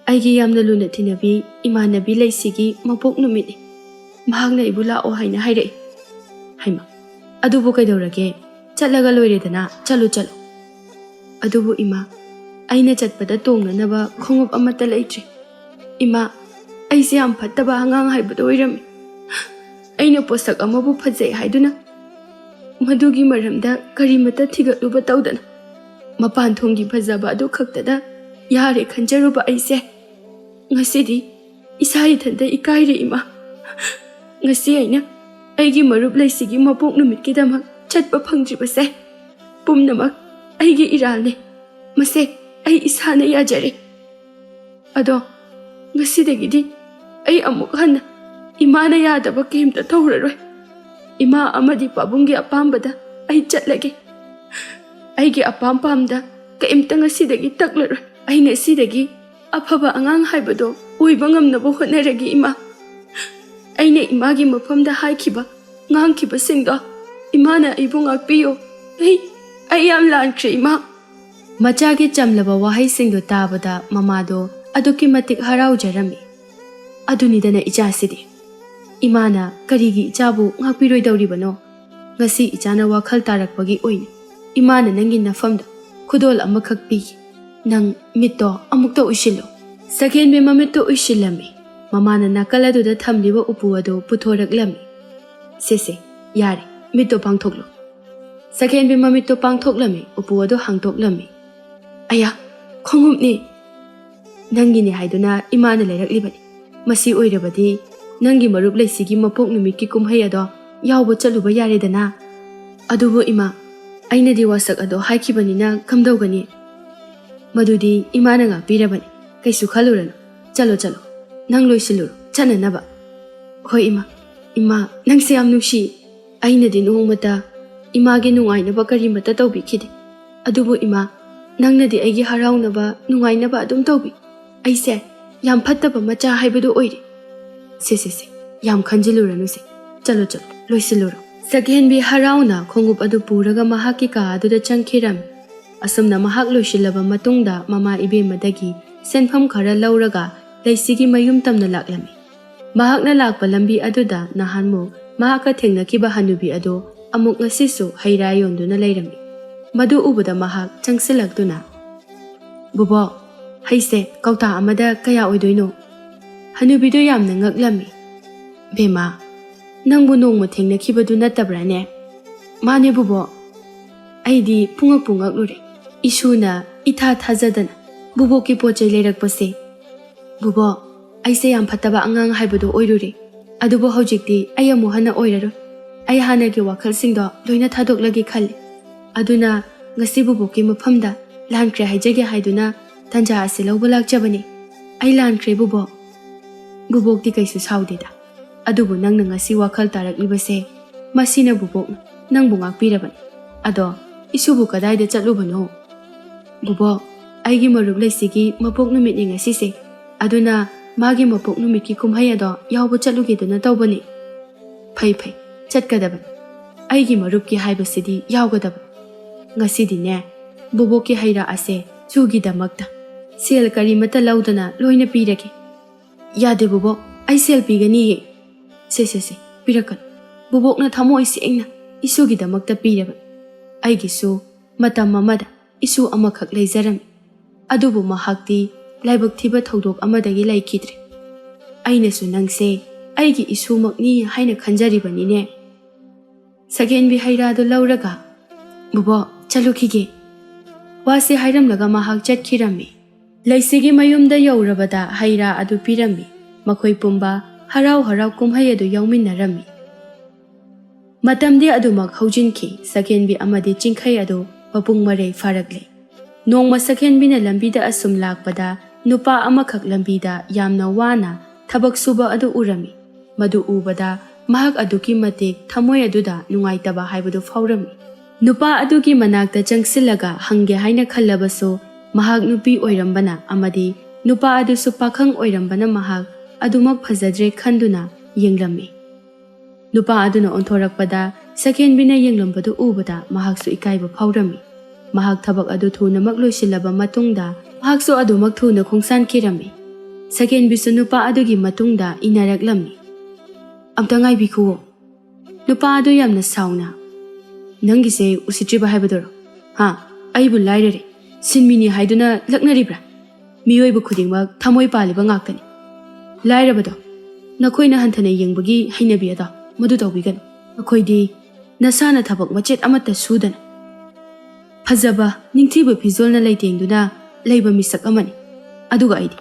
ꯑꯩꯒꯤ ꯌꯥꯝꯅ ꯂꯨꯅ ꯇꯤꯟꯅꯕꯤ ꯏꯃꯥꯟꯅꯕꯤ ꯂꯩꯁꯤꯒꯤ ꯃꯄꯣꯛ ꯅꯨꯃꯤꯠꯅꯤ꯫ ꯃꯍꯥꯛꯅ ꯑꯩꯕꯨ ꯂꯥꯛꯑꯣ ꯍꯥꯏꯅ ꯍꯥꯏꯔꯛꯏ꯫" "ꯍꯩꯃꯥ, ꯑꯗꯨꯕꯨ ꯀꯩꯗꯧꯔꯒꯦ? ꯆꯠꯂꯒ ꯂꯣꯏꯔꯦꯗꯅ, ꯆꯠꯂꯨ, ꯆꯠꯂꯨ꯫" "ꯑꯗꯨꯕꯨ ꯏꯃꯥ, ꯑꯩꯅ ꯆꯠꯄꯗ ꯇꯣꯡꯅꯅꯕ ꯈꯣꯡꯎꯞ ꯑꯃꯠꯇ ꯂꯩꯇ꯭ꯔꯦ꯫ ꯏꯃꯥ, ꯑꯩꯁꯦ ꯌꯥꯝ ꯐꯠꯇꯕ ꯑꯉꯥꯡ ꯍꯥꯏꯕꯗꯨ ꯑꯣꯏꯔꯝꯃꯤ꯫ ꯑꯩꯅ ꯄꯣꯠꯁꯛ ꯑꯃꯕꯨ ꯐꯖꯩ ꯍꯥꯏꯗꯨꯅ ꯃꯗꯨꯒꯤ ꯃꯔꯝꯗ ꯀꯔꯤꯃꯠꯇ ꯊꯤꯒꯠꯂꯨꯕ ꯇꯧꯗꯅ ꯃꯄꯥꯟ ꯊꯣꯡꯒꯤ ꯐꯖꯕ ꯑꯗꯨ ꯈꯛꯇꯗ ꯌꯥꯔꯦ ꯈꯟꯖꯔꯨꯕ ꯑꯩꯁꯦ ꯉꯁꯤꯗꯤ ꯏꯁꯥ ꯏꯊꯟꯇ ꯏꯀꯥꯏꯔꯦ, ꯏꯃꯥ꯫ ꯉꯁꯤ ꯑꯩꯅ ꯑꯩꯒꯤ ꯃꯔꯨꯞ ꯂꯩꯁꯤꯒꯤ ꯃꯄꯣꯛ ꯅꯨꯃꯤꯠꯀꯤꯗꯃꯛ ꯆꯠꯄ ꯐꯪꯗ꯭ꯔꯤꯕꯁꯦ ꯄꯨꯝꯅꯃꯛ ꯑꯩꯒꯤ ꯏꯔꯥꯜꯅꯦ꯫ ꯃꯁꯦ ꯑꯩ ꯏꯁꯥꯅ ꯌꯥꯖꯔꯦ꯫ ꯑꯗꯣ ꯉꯁꯤꯗꯒꯤꯗꯤ ꯑꯩ ꯑꯃꯨꯛ ꯍꯟꯅ ꯏꯃꯥꯅ ꯌꯥꯗꯕ ꯀꯔꯤꯝꯇ ꯇꯧꯔꯔꯣꯏ꯫ ꯏꯃꯥ ꯑꯃꯗꯤ ꯄꯥꯕꯨꯡꯒꯤ ꯑꯄꯥꯝꯕꯗ ꯑꯩ ꯆꯠꯂꯒꯦ꯫ ꯑꯩꯒꯤ ꯑꯄꯥꯝ ꯄꯥꯝꯗ ꯀꯔꯤꯝꯇ ꯉꯁꯤꯗꯒꯤ ꯇꯛꯂꯔꯣꯏ꯫ ꯑꯩ ꯉꯁꯤꯗꯒꯤ ꯑꯐꯕ ꯑꯉꯥꯡ ꯍꯥꯏꯕꯗꯣ ꯑꯣꯏꯕ ꯉꯝꯅꯕ ꯍꯣꯠꯅꯔꯒꯦ, ꯏꯃꯥ꯫ ꯑꯩꯅ ꯏꯃꯥꯒꯤ ꯃꯐꯝꯗ ꯍꯥꯏꯈꯤꯕ, ꯉꯥꯡꯈꯤꯕꯁꯤꯡꯗꯣ ꯏꯃꯥꯅ ꯑꯩꯕꯨ ꯉꯥꯛꯄꯤꯌꯨ꯫ ꯑꯩ, ꯑꯩ ꯌꯥꯝ ꯂꯥꯟꯈ꯭ꯔꯦ, ꯏꯃꯥ꯫ ꯃꯆꯥꯒꯤ ꯆꯝꯂꯕ ꯋꯥꯍꯩꯁꯤꯡꯗꯨ ꯇꯥꯕꯗ ꯃꯃꯥꯗꯣ ꯑꯗꯨꯛꯀꯤ ꯃꯇꯤꯛ ꯍꯔꯥꯎꯖꯔꯝꯃꯤ꯫ "ꯑꯗꯨꯅꯤꯗꯅ ꯏꯆꯥꯁꯤꯗꯤ꯫ ꯏꯃꯥꯅ ꯀꯔꯤꯒꯤ ꯏꯆꯥꯕꯨ ꯉꯥꯛꯄꯤꯔꯣꯏꯗꯧꯔꯤꯕꯅꯣ? ꯉꯁꯤ ꯏꯆꯥꯅ ꯋꯥꯈꯜ ꯇꯥꯔꯛꯄꯒꯤ ꯑꯣꯏꯅ ꯏꯃꯥꯅ ꯅꯪꯒꯤ ꯅꯐꯝꯗ ꯈꯨꯗꯣꯜ ꯑꯃꯈꯛ ꯄꯤꯒꯦ꯫ ꯅꯪ ꯃꯤꯠꯇꯣ ꯑꯃꯨꯛꯇ ꯎꯏꯁꯤꯜꯂꯨ꯫" ꯁꯛꯍꯦꯟꯕꯤ ꯃꯃꯤꯠꯇꯣ ꯎꯏꯁꯤꯜꯂꯝꯃꯤ꯫ ꯃꯃꯥꯅ ꯅꯥꯀꯜ ꯑꯗꯨꯗ ꯊꯝꯂꯤꯕ ꯎꯄꯨ ꯑꯗꯨ ꯄꯨꯊꯣꯔꯛꯂꯝꯃꯤ꯫ "ꯁꯦ ꯁꯦ, ꯌꯥꯔꯦ, ꯃꯤꯠꯇꯣ ꯄꯥꯡꯊꯣꯛꯂꯣ꯫" ꯁꯛꯍꯦꯟꯕꯤ ꯃꯃꯤꯠꯇꯣ ꯄꯥꯡꯊꯣꯛꯂꯝꯃꯤ, ꯎꯄꯨ ꯑꯗꯨ ꯍꯥꯡꯗꯣꯛꯂꯝꯃꯤ꯫ "ꯑꯌꯥ, ꯈꯣꯡꯎꯞꯅꯤ!" "ꯅꯪꯒꯤꯅꯤ ꯍꯥꯏꯗꯨꯅ ꯏꯃꯥꯅ ꯂꯩꯔꯛꯂꯤꯕꯅꯤ꯫ ꯃꯁꯤ ꯑꯣꯏꯔꯕꯗꯤ ꯅꯪꯒꯤ ꯃꯔꯨꯞ ꯂꯩꯁꯤꯒꯤ ꯃꯄꯣꯛ ꯅꯨꯃꯤꯠꯀꯤ ꯀꯨꯝꯍꯩ ꯑꯗꯣ ꯌꯥꯎꯕ ꯆꯠꯂꯨꯕ ꯌꯥꯔꯦꯗꯅ꯫" "ꯑꯗꯨꯕꯨ ꯏꯃꯥ, ꯑꯩꯅꯗꯤ ꯋꯥꯁꯛ ꯑꯗꯣ ꯍꯥꯏꯈꯤꯕꯅꯤꯅ ꯀꯝꯗꯧꯒꯅꯤ?" "ꯃꯗꯨꯗꯤ ꯏꯃꯥꯅ ꯉꯥꯛꯄꯤꯔꯕꯅꯤ, ꯀꯩꯁꯨ ꯈꯜꯂꯨꯔꯅꯨ꯫ ꯆꯠꯂꯣ, ꯆꯠꯂꯣ, ꯅꯪ ꯂꯣꯏꯁꯤꯜꯂꯨꯔꯣ, ꯆꯠꯅꯅꯕ꯫" "ꯍꯣꯏ ꯏꯃꯥ꯫ ꯏꯃꯥ, ꯅꯪꯁꯦ ꯌꯥꯝ ꯅꯨꯡꯁꯤ꯫ ꯑꯩꯅꯗꯤ ꯅꯣꯡꯃꯇ ꯏꯃꯥꯒꯤ ꯅꯨꯡꯉꯥꯏꯅꯕ ꯀꯔꯤꯃꯠꯇ ꯇꯧꯕꯤꯈꯤꯗꯦ꯫ ꯑꯗꯨꯕꯨ ꯏꯃꯥ, ꯅꯪꯅꯗꯤ ꯑꯩꯒꯤ ꯍꯔꯥꯎꯅꯕ, ꯅꯨꯡꯉꯥꯏꯅꯕ ꯑꯗꯨꯝ ꯇꯧꯕꯤ꯫ ꯑꯩꯁꯦ ꯌꯥꯝ ꯐꯠꯇꯕ ꯃꯆꯥ ꯍꯥꯏꯕꯗꯨ ꯑꯣꯏꯔꯦ꯫" "ꯁꯦ, ꯁꯦ, ꯁꯦ, ꯌꯥꯝ ꯈꯟꯖꯤꯜꯂꯨꯔꯅꯨꯁꯦ꯫ ꯆꯠꯂꯣ, ꯆꯠꯂꯣ, ꯂꯣꯏꯁꯤꯜꯂꯨꯔꯣ꯫" ꯁꯛꯍꯦꯟꯕꯤ ꯍꯔꯥꯎꯅ ꯈꯣꯡꯎꯞ ꯑꯗꯨ ꯄꯨꯔꯒ ꯃꯍꯥꯛꯀꯤ ꯀꯥ ꯑꯗꯨꯗ ꯆꯪꯈꯤꯔꯝꯃꯤ꯫ ꯑꯁꯨꯝꯅ ꯃꯍꯥꯛ ꯂꯣꯏꯁꯤꯜꯂꯕ ꯃꯇꯨꯡꯗ ꯃꯃꯥ ꯏꯕꯦꯝꯃꯗꯒꯤ ꯁꯦꯟꯐꯝ ꯈꯔ ꯂꯧꯔꯒ ꯂꯩꯁꯤꯒꯤ ꯃꯌꯨꯝ ꯇꯝꯅ ꯂꯥꯛꯂꯝꯃꯤ꯫ ꯃꯍꯥꯛꯅ ꯂꯥꯛꯄ ꯂꯝꯕꯤ ꯑꯗꯨꯗ ꯅꯍꯥꯟꯃꯨꯛ ꯃꯍꯥꯛꯀ ꯊꯦꯡꯅꯈꯤꯕ ꯍꯅꯨꯕꯤ ꯑꯗꯨ ꯑꯃꯨꯛ ꯉꯁꯤꯁꯨ ꯍꯩ ꯔꯥ ꯌꯣꯟꯗꯨꯅ ꯂꯩꯔꯝꯃꯤ꯫ ꯃꯗꯨ ꯎꯕꯗ ꯃꯍꯥꯛ ꯆꯪꯁꯤꯜꯂꯛꯇꯨꯅ, "ꯕꯣꯕꯣꯛ, ꯍꯩꯁꯦ ꯀꯧꯇꯥ ꯑꯃꯗ ꯀꯌꯥ ꯑꯣꯏꯗꯣꯏꯅꯣ?" ꯍꯅꯨꯕꯤꯗꯨ ꯌꯥꯝꯅ ꯉꯛꯂꯝꯃꯤ꯫ "ꯕꯦꯝꯃ, ꯅꯪꯕꯨ ꯅꯣꯡꯃ ꯊꯦꯡꯅꯈꯤꯕꯗꯨ ꯅꯠꯇꯕ꯭ꯔꯥꯅꯦ?" "ꯃꯥꯅꯦ ꯕꯨꯕꯣꯛ꯫ ꯑꯩꯗꯤ ꯄꯨꯡꯉꯛ ꯄꯨꯡꯉꯛꯂꯨꯔꯦ꯫ ꯏꯁꯨꯅ ꯏꯊꯥ ꯊꯥꯖꯗꯅ ꯕꯨꯕꯣꯛꯀꯤ ꯄꯣꯠ ꯆꯩ ꯂꯩꯔꯛꯄꯁꯦ꯫ ꯕꯨꯕꯣꯛ, ꯑꯩꯁꯦ ꯌꯥꯝ ꯐꯠꯇꯕ ꯑꯉꯥꯡ ꯍꯥꯏꯕꯗꯨ ꯑꯣꯏꯔꯨꯔꯦ꯫ ꯑꯗꯨꯕꯨ ꯍꯧꯖꯤꯛꯇꯤ ꯑꯩ ꯑꯃꯨꯛ ꯍꯟꯅ ꯑꯣꯏꯔꯔꯣꯏ꯫ ꯑꯩ ꯍꯥꯟꯅꯒꯤ ꯋꯥꯈꯜꯁꯤꯡꯗꯣ ꯂꯣꯏꯅ ꯊꯥꯗꯣꯛꯂꯒꯦ ꯈꯜꯂꯤ꯫ ꯑꯗꯨꯅ ꯉꯁꯤ ꯕꯨꯕꯣꯛꯀꯤ ꯃꯐꯝꯗ ꯂꯥꯟꯈ꯭ꯔꯦ ꯍꯥꯏꯖꯒꯦ ꯍꯥꯏꯗꯨꯅ ꯇꯟꯖꯥ ꯑꯁꯤ ꯂꯧꯕ ꯂꯥꯛꯆꯕꯅꯤ꯫ ꯑꯩ ꯂꯥꯟꯈ꯭ꯔꯦ ꯕꯨꯕꯣꯛ꯫" "ꯕꯨꯕꯣꯛꯇꯤ ꯀꯩꯁꯨ ꯁꯥꯎꯗꯦꯗ꯫ ꯑꯗꯨꯕꯨ ꯅꯪꯅ ꯉꯁꯤ ꯋꯥꯈꯜ ꯇꯥꯔꯛꯂꯤꯕꯁꯦ, ꯃꯁꯤꯅ ꯕꯨꯕꯣꯛꯅ ꯅꯪꯕꯨ ꯉꯥꯛꯄꯤꯔꯕꯅꯤ꯫ ꯑꯗꯣ ꯏꯁꯨꯕꯨ ꯀꯗꯥꯏꯗ ꯆꯠꯂꯨꯕꯅꯣ?" "ꯕꯨꯕꯣꯛ, ꯑꯩꯒꯤ ꯃꯔꯨꯞ ꯂꯩꯁꯤꯒꯤ ꯃꯄꯣꯛ ꯅꯨꯃꯤꯠꯅꯤ ꯉꯁꯤꯁꯦ꯫ ꯑꯗꯨꯅ ꯃꯥꯒꯤ ꯃꯄꯣꯛ ꯅꯨꯃꯤꯠꯀꯤ ꯀꯨꯝꯍꯩ ꯑꯗꯣ ꯌꯥꯎꯕ ꯆꯠꯂꯨꯒꯦꯗꯅ ꯇꯧꯕꯅꯤ꯫" "ꯐꯩ ꯐꯩ, ꯆꯠꯀꯗꯕꯅꯤ꯫ ꯑꯩꯒꯤ ꯃꯔꯨꯞꯀꯤ ꯍꯥꯏꯕꯁꯤꯗꯤ ꯌꯥꯎꯒꯗꯕꯅꯤ꯫ ꯉꯁꯤꯗꯤꯅꯦ, ꯕꯨꯕꯣꯛꯀꯤ ꯍꯩ ꯔꯥ ꯑꯁꯦ ꯁꯨꯒꯤꯗꯃꯛꯇ ꯁꯦꯜ ꯀꯔꯤꯃꯠꯇ ꯂꯧꯗꯅ ꯂꯣꯏꯅ ꯄꯤꯔꯒꯦ꯫" "ꯌꯥꯗꯦ ꯕꯨꯕꯣꯛ, ꯑꯩ ꯁꯦꯜ ꯄꯤꯒꯅꯤꯌꯦ꯫" "ꯁꯦ ꯁꯦ ꯁꯦ, ꯄꯤꯔꯛꯀꯅꯨ꯫ ꯕꯨꯕꯣꯛꯅ ꯊꯃꯣꯏ ꯁꯦꯡꯅ ꯏꯁꯨꯒꯤꯗꯃꯛꯇ ꯄꯤꯔꯕꯅꯤ꯫ ꯑꯩꯒꯤꯁꯨ ꯃꯇꯝ ꯑꯃꯗ ꯏꯁꯨ ꯑꯃꯈꯛ ꯂꯩꯖꯔꯝꯃꯤ꯫ ꯑꯗꯨꯕꯨ ꯃꯍꯥꯛꯇꯤ ꯂꯥꯏꯕꯛ ꯊꯤꯕ ꯊꯧꯗꯣꯛ ꯑꯃꯗꯒꯤ ꯂꯩꯈꯤꯗ꯭ꯔꯦ꯫ ꯑꯩꯅꯁꯨ ꯅꯪꯁꯦ ꯑꯩꯒꯤ ꯏꯁꯨꯃꯛꯅꯤ ꯍꯥꯏꯅ ꯈꯟꯖꯔꯤꯕꯅꯤꯅꯦ꯫" ꯁꯒꯦꯟꯕꯤ ꯍꯩꯔꯥꯗꯨ ꯂꯧꯔꯒ, "ꯕꯨꯕꯣꯛ, ꯆꯠꯂꯨꯈꯤꯒꯦ꯫" ꯋꯥꯁꯦ ꯍꯥꯏꯔꯝꯂꯒ ꯃꯍꯥꯛ ꯆꯠꯈꯤꯔꯝꯃꯤ꯫ ꯂꯩꯁꯤꯒꯤ ꯃꯌꯨꯝꯗ ꯌꯧꯔꯕꯗ ꯍꯩ ꯔꯥ ꯑꯗꯨ ꯄꯤꯔꯝꯃꯤ꯫ ꯃꯈꯣꯏ ꯄꯨꯝꯕ ꯍꯔꯥꯎ ꯍꯔꯥꯎ ꯀꯨꯝꯍꯩ ꯑꯗꯨ ꯌꯥꯎꯃꯤꯟꯅꯔꯝꯃꯤ꯫ ꯃꯇꯝꯗꯤ ꯑꯗꯨꯃꯛ ꯍꯧꯖꯤꯟꯈꯤ꯫ ꯁꯒꯦꯟꯕꯤ ꯑꯃꯗꯤ ꯆꯤꯡꯈꯩ ꯑꯗꯨ ꯃꯄꯨꯡ ꯃꯔꯩ ꯐꯥꯔꯛꯂꯦ꯫ ꯅꯣꯡꯃ ꯁꯒꯦꯟꯕꯤꯅ ꯂꯝꯕꯤꯗ ꯑꯁꯨꯝ ꯂꯥꯛꯄꯗ ꯅꯨꯄꯥ ꯑꯃꯈꯛ ꯂꯝꯕꯤꯗ ꯌꯥꯝꯅ ꯋꯥꯅ ꯊꯕꯛ ꯁꯨꯕ ꯑꯗꯨ ꯎꯔꯝꯃꯤ꯫ ꯃꯗꯨ ꯎꯕꯗ ꯃꯍꯥꯛ ꯑꯗꯨꯛꯀꯤ ꯃꯇꯤꯛ ꯊꯃꯣꯏ ꯑꯗꯨꯗ ꯅꯨꯡꯉꯥꯏꯇꯕ ꯍꯥꯏꯕꯗꯨ ꯐꯥꯎꯔꯝꯃꯤ꯫ ꯅꯨꯄꯥ ꯑꯗꯨꯒꯤ ꯃꯅꯥꯛꯇ ꯆꯪꯁꯤꯜꯂꯒ ꯍꯪꯒꯦ ꯍꯥꯏꯅ ꯈꯜꯂꯕꯁꯨ, ꯃꯍꯥꯛ ꯅꯨꯄꯤ ꯑꯣꯏꯔꯝꯕꯅ ꯑꯃꯗꯤ ꯅꯨꯄꯥ ꯑꯗꯨꯁꯨ ꯄꯥꯈꯪ ꯑꯣꯏꯔꯝꯕꯅ ꯃꯍꯥꯛ ꯑꯗꯨꯃꯛ ꯐꯖꯗ꯭ꯔꯦ ꯈꯟꯗꯨꯅ ꯌꯦꯡꯂꯝꯃꯤ꯫ ꯅꯨꯄꯥ ꯑꯗꯨꯅ ꯑꯣꯟꯊꯣꯔꯛꯄꯗ ꯁꯒꯦꯟꯕꯤꯅ ꯌꯦꯡꯂꯝꯕꯗꯨ ꯎꯕꯗ ꯃꯍꯥꯛꯁꯨ ꯏꯀꯥꯏꯕ ꯐꯥꯎꯔꯝꯃꯤ꯫ ꯃꯍꯥꯛ ꯊꯕꯛ ꯑꯗꯨ ꯊꯨꯅꯃꯛ ꯂꯣꯏꯁꯤꯜꯂꯕ ꯃꯇꯨꯡꯗ ꯃꯍꯥꯛꯁꯨ ꯑꯗꯨꯃꯛ ꯊꯨꯅ ꯈꯣꯡꯁꯥꯟꯈꯤꯔꯝꯃꯤ꯫ ꯁꯒꯦꯟꯕꯤꯁꯨ ꯅꯨꯄꯥ ꯑꯗꯨꯒꯤ ꯃꯇꯨꯡꯗ ꯏꯟꯅꯔꯛꯂꯝꯃꯤ꯫ "ꯑꯝꯇ ꯉꯥꯏꯕꯤꯈꯨꯋꯣ꯫" ꯅꯨꯄꯥ ꯑꯗꯨ ꯌꯥꯝꯅ ꯁꯥꯎꯅ, "ꯅꯪꯒꯤꯁꯦ ꯎꯁꯤꯠꯇ꯭ꯔꯤꯕ ꯍꯥꯏꯕꯗꯨꯔꯣ? ꯍꯥ? ꯑꯩꯕꯨ ꯂꯥꯏꯔꯔꯦ, ꯁꯤꯟꯃꯤꯅꯤ ꯍꯥꯏꯗꯨꯅ ꯂꯛꯅꯔꯤꯕ꯭ꯔꯥ? ꯃꯤꯑꯣꯏꯕ ꯈꯨꯗꯤꯡꯃꯛ ꯊꯃꯣꯏ ꯄꯥꯜꯂꯤꯕ ꯉꯥꯛꯇꯅꯤ꯫ ꯂꯥꯏꯔꯕꯗꯣ, ꯅꯈꯣꯏꯅ ꯍꯟꯊꯅ ꯌꯦꯡꯕꯒꯤ ꯍꯩꯅꯕꯤ ꯑꯗꯣ ꯃꯗꯨ ꯇꯧꯕꯤꯒꯅꯨ꯫ ꯑꯩꯈꯣꯏꯗꯤ ꯅꯁꯥꯅ ꯊꯕꯛ ꯃꯆꯦꯠ ꯑꯃꯠꯇ ꯁꯨꯗꯅ, ꯐꯖꯕ ꯅꯤꯡꯊꯤꯕ ꯐꯤꯖꯣꯜꯅ ꯂꯩꯇꯦꯡꯗꯨꯅ ꯂꯩꯕ ꯃꯤꯁꯛ ꯑꯃꯅꯤ꯫ ꯑꯗꯨꯒ ꯑꯩꯗꯤ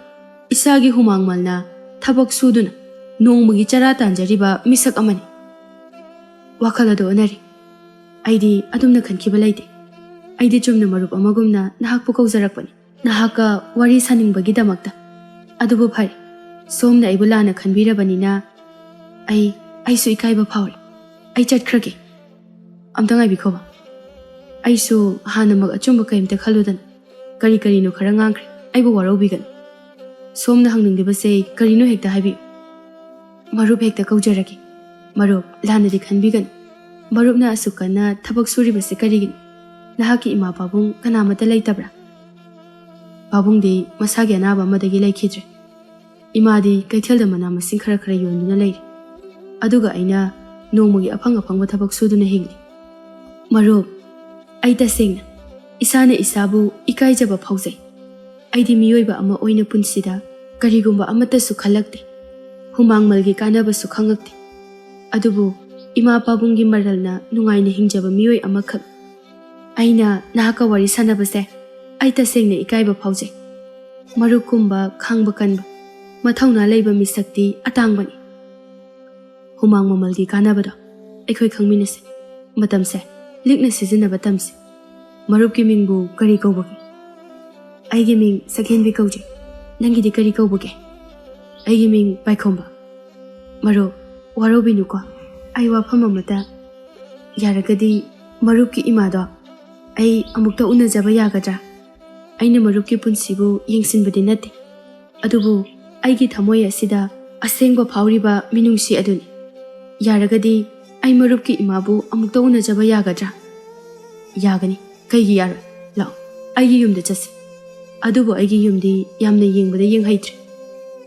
ꯏꯁꯥꯒꯤ ꯍꯨꯃꯥꯡ ꯃꯜꯅ ꯊꯕꯛ ꯁꯨꯗꯨꯅ ꯅꯣꯡꯃꯒꯤ ꯆꯔꯥ ꯇꯥꯟꯖꯔꯤꯕ ꯃꯤꯁꯛ ꯑꯃꯅꯤ꯫ ꯋꯥꯈꯜ ꯑꯗꯨ ꯑꯣꯟꯅꯔꯤ꯫ ꯑꯩꯗꯤ ꯑꯗꯨꯝꯅ ꯈꯟꯈꯤꯕ ꯂꯩꯇꯦ꯫ ꯑꯩꯗꯤ ꯆꯨꯝꯅ ꯃꯔꯨꯞ ꯑꯃꯒꯨꯝꯅ ꯅꯍꯥꯛꯄꯨ ꯀꯧꯖꯔꯛꯄꯅꯤ, ꯅꯍꯥꯛꯀ ꯋꯥꯔꯤ ꯁꯥꯅꯤꯡꯕꯒꯤꯗꯃꯛꯇ꯫ ꯑꯗꯨꯕꯨ ꯐꯔꯦ, ꯁꯣꯝꯅ ꯑꯩꯕꯨ ꯂꯥꯟꯅ ꯈꯟꯕꯤꯔꯕꯅꯤꯅ ꯑꯩ, ꯑꯩꯁꯨ ꯏꯀꯥꯏꯕ ꯐꯥꯎꯔꯦ꯫ ꯑꯩ ꯆꯠꯈ꯭ꯔꯒꯦ꯫ ꯑꯝꯇ ꯉꯥꯏꯕꯤꯈꯣꯕ꯫ ꯑꯩꯁꯨ ꯍꯥꯟꯅꯃꯛ ꯑꯆꯨꯝꯕ ꯀꯔꯤꯝꯇ ꯈꯜꯂꯨꯗꯅ ꯀꯔꯤ ꯀꯔꯤꯅꯣ ꯈꯔ ꯉꯥꯡꯈ꯭ꯔꯦ꯫ ꯑꯩꯕꯨ ꯋꯥꯔꯧꯕꯤꯒꯅꯨ꯫ ꯁꯣꯝꯅ ꯍꯪꯅꯤꯡꯂꯤꯕꯁꯦ ꯀꯔꯤꯅꯣ ꯍꯦꯛꯇ ꯍꯥꯏꯕꯤꯌꯨ꯫ ꯃꯔꯨꯞ ꯍꯦꯛꯇ ꯀꯧꯖꯔꯒꯦ꯫ ꯃꯔꯨꯞ, ꯂꯥꯟꯅꯗꯤ ꯈꯟꯕꯤꯒꯅꯨ꯫ ꯃꯔꯨꯞꯅ ꯑꯁꯨꯛ ꯀꯟꯅ ꯊꯕꯛ ꯁꯨꯔꯤꯕꯁꯦ ꯀꯔꯤꯒꯤꯅꯣ? ꯅꯍꯥꯛꯀꯤ ꯏꯃꯥ ꯄꯥꯕꯨꯡ ꯀꯅꯥꯃꯠꯇ ꯂꯩꯇꯕ꯭ꯔꯥ? ꯄꯥꯕꯨꯡꯗꯤ ꯃꯁꯥꯒꯤ ꯑꯅꯥꯕ ꯑꯃꯗꯒꯤ ꯂꯩꯈꯤꯗ꯭ꯔꯦ꯫ ꯏꯃꯥꯗꯤ ꯀꯩꯊꯦꯜꯗ ꯃꯅꯥ ꯃꯁꯤꯡ ꯈꯔ ꯈꯔ ꯌꯣꯟꯗꯨꯅ ꯂꯩꯔꯤ꯫ ꯑꯗꯨꯒ ꯑꯩꯅ ꯅꯣꯡꯃꯒꯤ ꯑꯐꯪ ꯑꯐꯪꯕ ꯊꯕꯛ ꯁꯨꯗꯨꯅ ꯍꯤꯡꯂꯤ꯫ ꯃꯔꯨꯞ, ꯑꯩ ꯇꯁꯦꯡꯅ ꯏꯁꯥꯅ ꯏꯁꯥꯕꯨ ꯏꯀꯥꯏꯖꯕ ꯐꯥꯎꯖꯩ꯫ ꯑꯩꯗꯤ ꯃꯤꯑꯣꯏꯕ ꯑꯃ ꯑꯣꯏꯅ ꯄꯨꯟꯁꯤꯗ ꯀꯔꯤꯒꯨꯝꯕ ꯑꯃꯠꯇꯁꯨ ꯈꯜꯂꯛꯇꯦ꯫ ꯍꯨꯃꯥꯡꯃꯜꯒꯤ ꯀꯥꯟꯅꯕꯁꯨ ꯈꯪꯉꯛꯇꯦ꯫ ꯑꯗꯨꯕꯨ ꯏꯃꯥ ꯄꯥꯕꯨꯡꯒꯤ ꯃꯔꯜꯅ ꯅꯨꯡꯉꯥꯏꯅ ꯍꯤꯡꯖꯕ ꯃꯤꯑꯣꯏ ꯑꯃꯈꯛ ꯑꯩꯅ ꯅꯍꯥꯛꯀ ꯋꯥꯔꯤ ꯁꯥꯟꯅꯕꯁꯦ ꯑꯩ ꯇꯁꯦꯡꯅ ꯏꯀꯥꯏꯕ ꯐꯥꯎꯖꯩ꯫ ꯃꯔꯨꯞꯀꯨꯝꯕ ꯈꯥꯡꯕ ꯀꯟꯕ, ꯃꯊꯧꯅꯥ ꯂꯩꯕ ꯃꯤꯁꯛꯇꯤ ꯑꯇꯥꯡꯕꯅꯤ꯫ ꯍꯨꯃꯥꯡ ꯃꯃꯜꯒꯤ ꯀꯥꯟꯅꯕꯗꯣ ꯑꯩꯈꯣꯏ ꯈꯪꯃꯤꯟꯅꯁꯦ꯫ ꯃꯇꯝꯁꯦ ꯂꯤꯛꯅ ꯁꯤꯖꯤꯟꯅꯕ ꯇꯝꯁꯦ꯫ ꯃꯔꯨꯞꯀꯤ ꯃꯤꯡꯕꯨ ꯀꯔꯤ ꯀꯧꯕꯒꯦ? ꯑꯩꯒꯤ ꯃꯤꯡ ꯁꯛꯍꯦꯟꯕꯤ ꯀꯧꯖꯩ꯫ ꯅꯪꯒꯤꯗꯤ ꯀꯔꯤ ꯀꯧꯕꯒꯦ? ꯑꯩꯒꯤ ꯃꯤꯡ ꯄꯥꯏꯈꯣꯝꯕ꯫ ꯃꯔꯨꯞ, ꯋꯥꯔꯧꯕꯤꯅꯨꯀꯣ, ꯑꯩ ꯋꯥꯐꯝ ꯑꯃꯇ꯫ ꯌꯥꯔꯒꯗꯤ ꯃꯔꯨꯞꯀꯤ ꯏꯃꯥꯗꯣ ꯑꯩ ꯑꯃꯨꯛꯇ ꯎꯅꯖꯕ ꯌꯥꯒꯗ꯭ꯔꯥ? ꯑꯩꯅ ꯃꯔꯨꯞꯀꯤ ꯄꯨꯟꯁꯤꯕꯨ ꯌꯦꯡꯁꯤꯟꯕꯗꯤ ꯅꯠꯇꯦ, ꯑꯗꯨꯕꯨ ꯑꯩꯒꯤ ꯊꯃꯣꯏ ꯑꯁꯤꯗ ꯑꯁꯦꯡꯕ ꯐꯥꯎꯔꯤꯕ ꯃꯤꯅꯨꯡꯁꯤ ꯑꯗꯨꯅꯤ꯫ ꯌꯥꯔꯒꯗꯤ ꯑꯩ ꯃꯔꯨꯞꯀꯤ ꯏꯃꯥꯕꯨ ꯑꯃꯨꯛꯇ ꯎꯅꯖꯕ ꯌꯥꯒꯗ꯭ꯔꯥ? ꯌꯥꯒꯅꯤ, ꯀꯩꯒꯤ ꯌꯥꯔꯣꯏ? ꯂꯥꯛꯑꯣ, ꯑꯩꯒꯤ ꯌꯨꯝꯗ ꯆꯠꯁꯤ꯫ ꯑꯗꯨꯕꯨ ꯑꯩꯒꯤ ꯌꯨꯝꯗꯤ ꯌꯥꯝꯅ ꯌꯦꯡꯕꯗ ꯌꯦꯡꯍꯩꯇ꯭ꯔꯦ꯫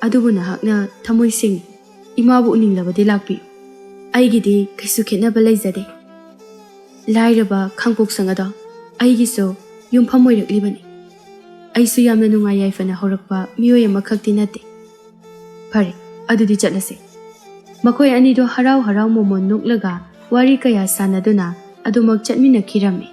ꯑꯗꯨꯕꯨ ꯅꯍꯥꯛꯅ ꯊꯃꯣꯏ ꯁꯦꯡꯅ ꯏꯃꯥꯕꯨ ꯎꯅꯤꯡꯂꯕꯗꯤ ꯂꯥꯛꯄꯤꯌꯨ꯫ ꯑꯩꯒꯤꯗꯤ ꯀꯩꯁꯨ ꯈꯦꯠꯅꯕ ꯂꯩꯖꯗꯦ꯫ ꯂꯥꯏꯔꯕ ꯈꯥꯡꯄꯣꯛꯁꯪ ꯑꯗꯣ ꯑꯩꯒꯤꯁꯨ ꯌꯨꯝꯐꯝ ꯑꯣꯏꯔꯛꯂꯤꯕꯅꯤ꯫ ꯑꯩꯁꯨ ꯌꯥꯝꯅ ꯅꯨꯡꯉꯥꯏ ꯌꯥꯏꯐꯅ ꯍꯧꯔꯛꯄ ꯃꯤꯑꯣꯏ ꯑꯃꯈꯛꯇꯤ ꯅꯠꯇꯦ꯫ ꯐꯔꯦ, ꯑꯗꯨꯗꯤ ꯆꯠꯂꯁꯤ꯫ ꯃꯈꯣꯏ ꯑꯅꯤꯗꯣ ꯍꯔꯥꯎ ꯍꯔꯥꯎ ꯃꯣꯃꯣꯟ ꯅꯣꯛꯂꯒ ꯋꯥꯔꯤ ꯀꯌꯥ ꯁꯥꯟꯅꯗꯨꯅ ꯑꯗꯨꯃꯛ ꯆꯠꯃꯤꯟꯅꯈꯤꯔꯝꯃꯤ꯫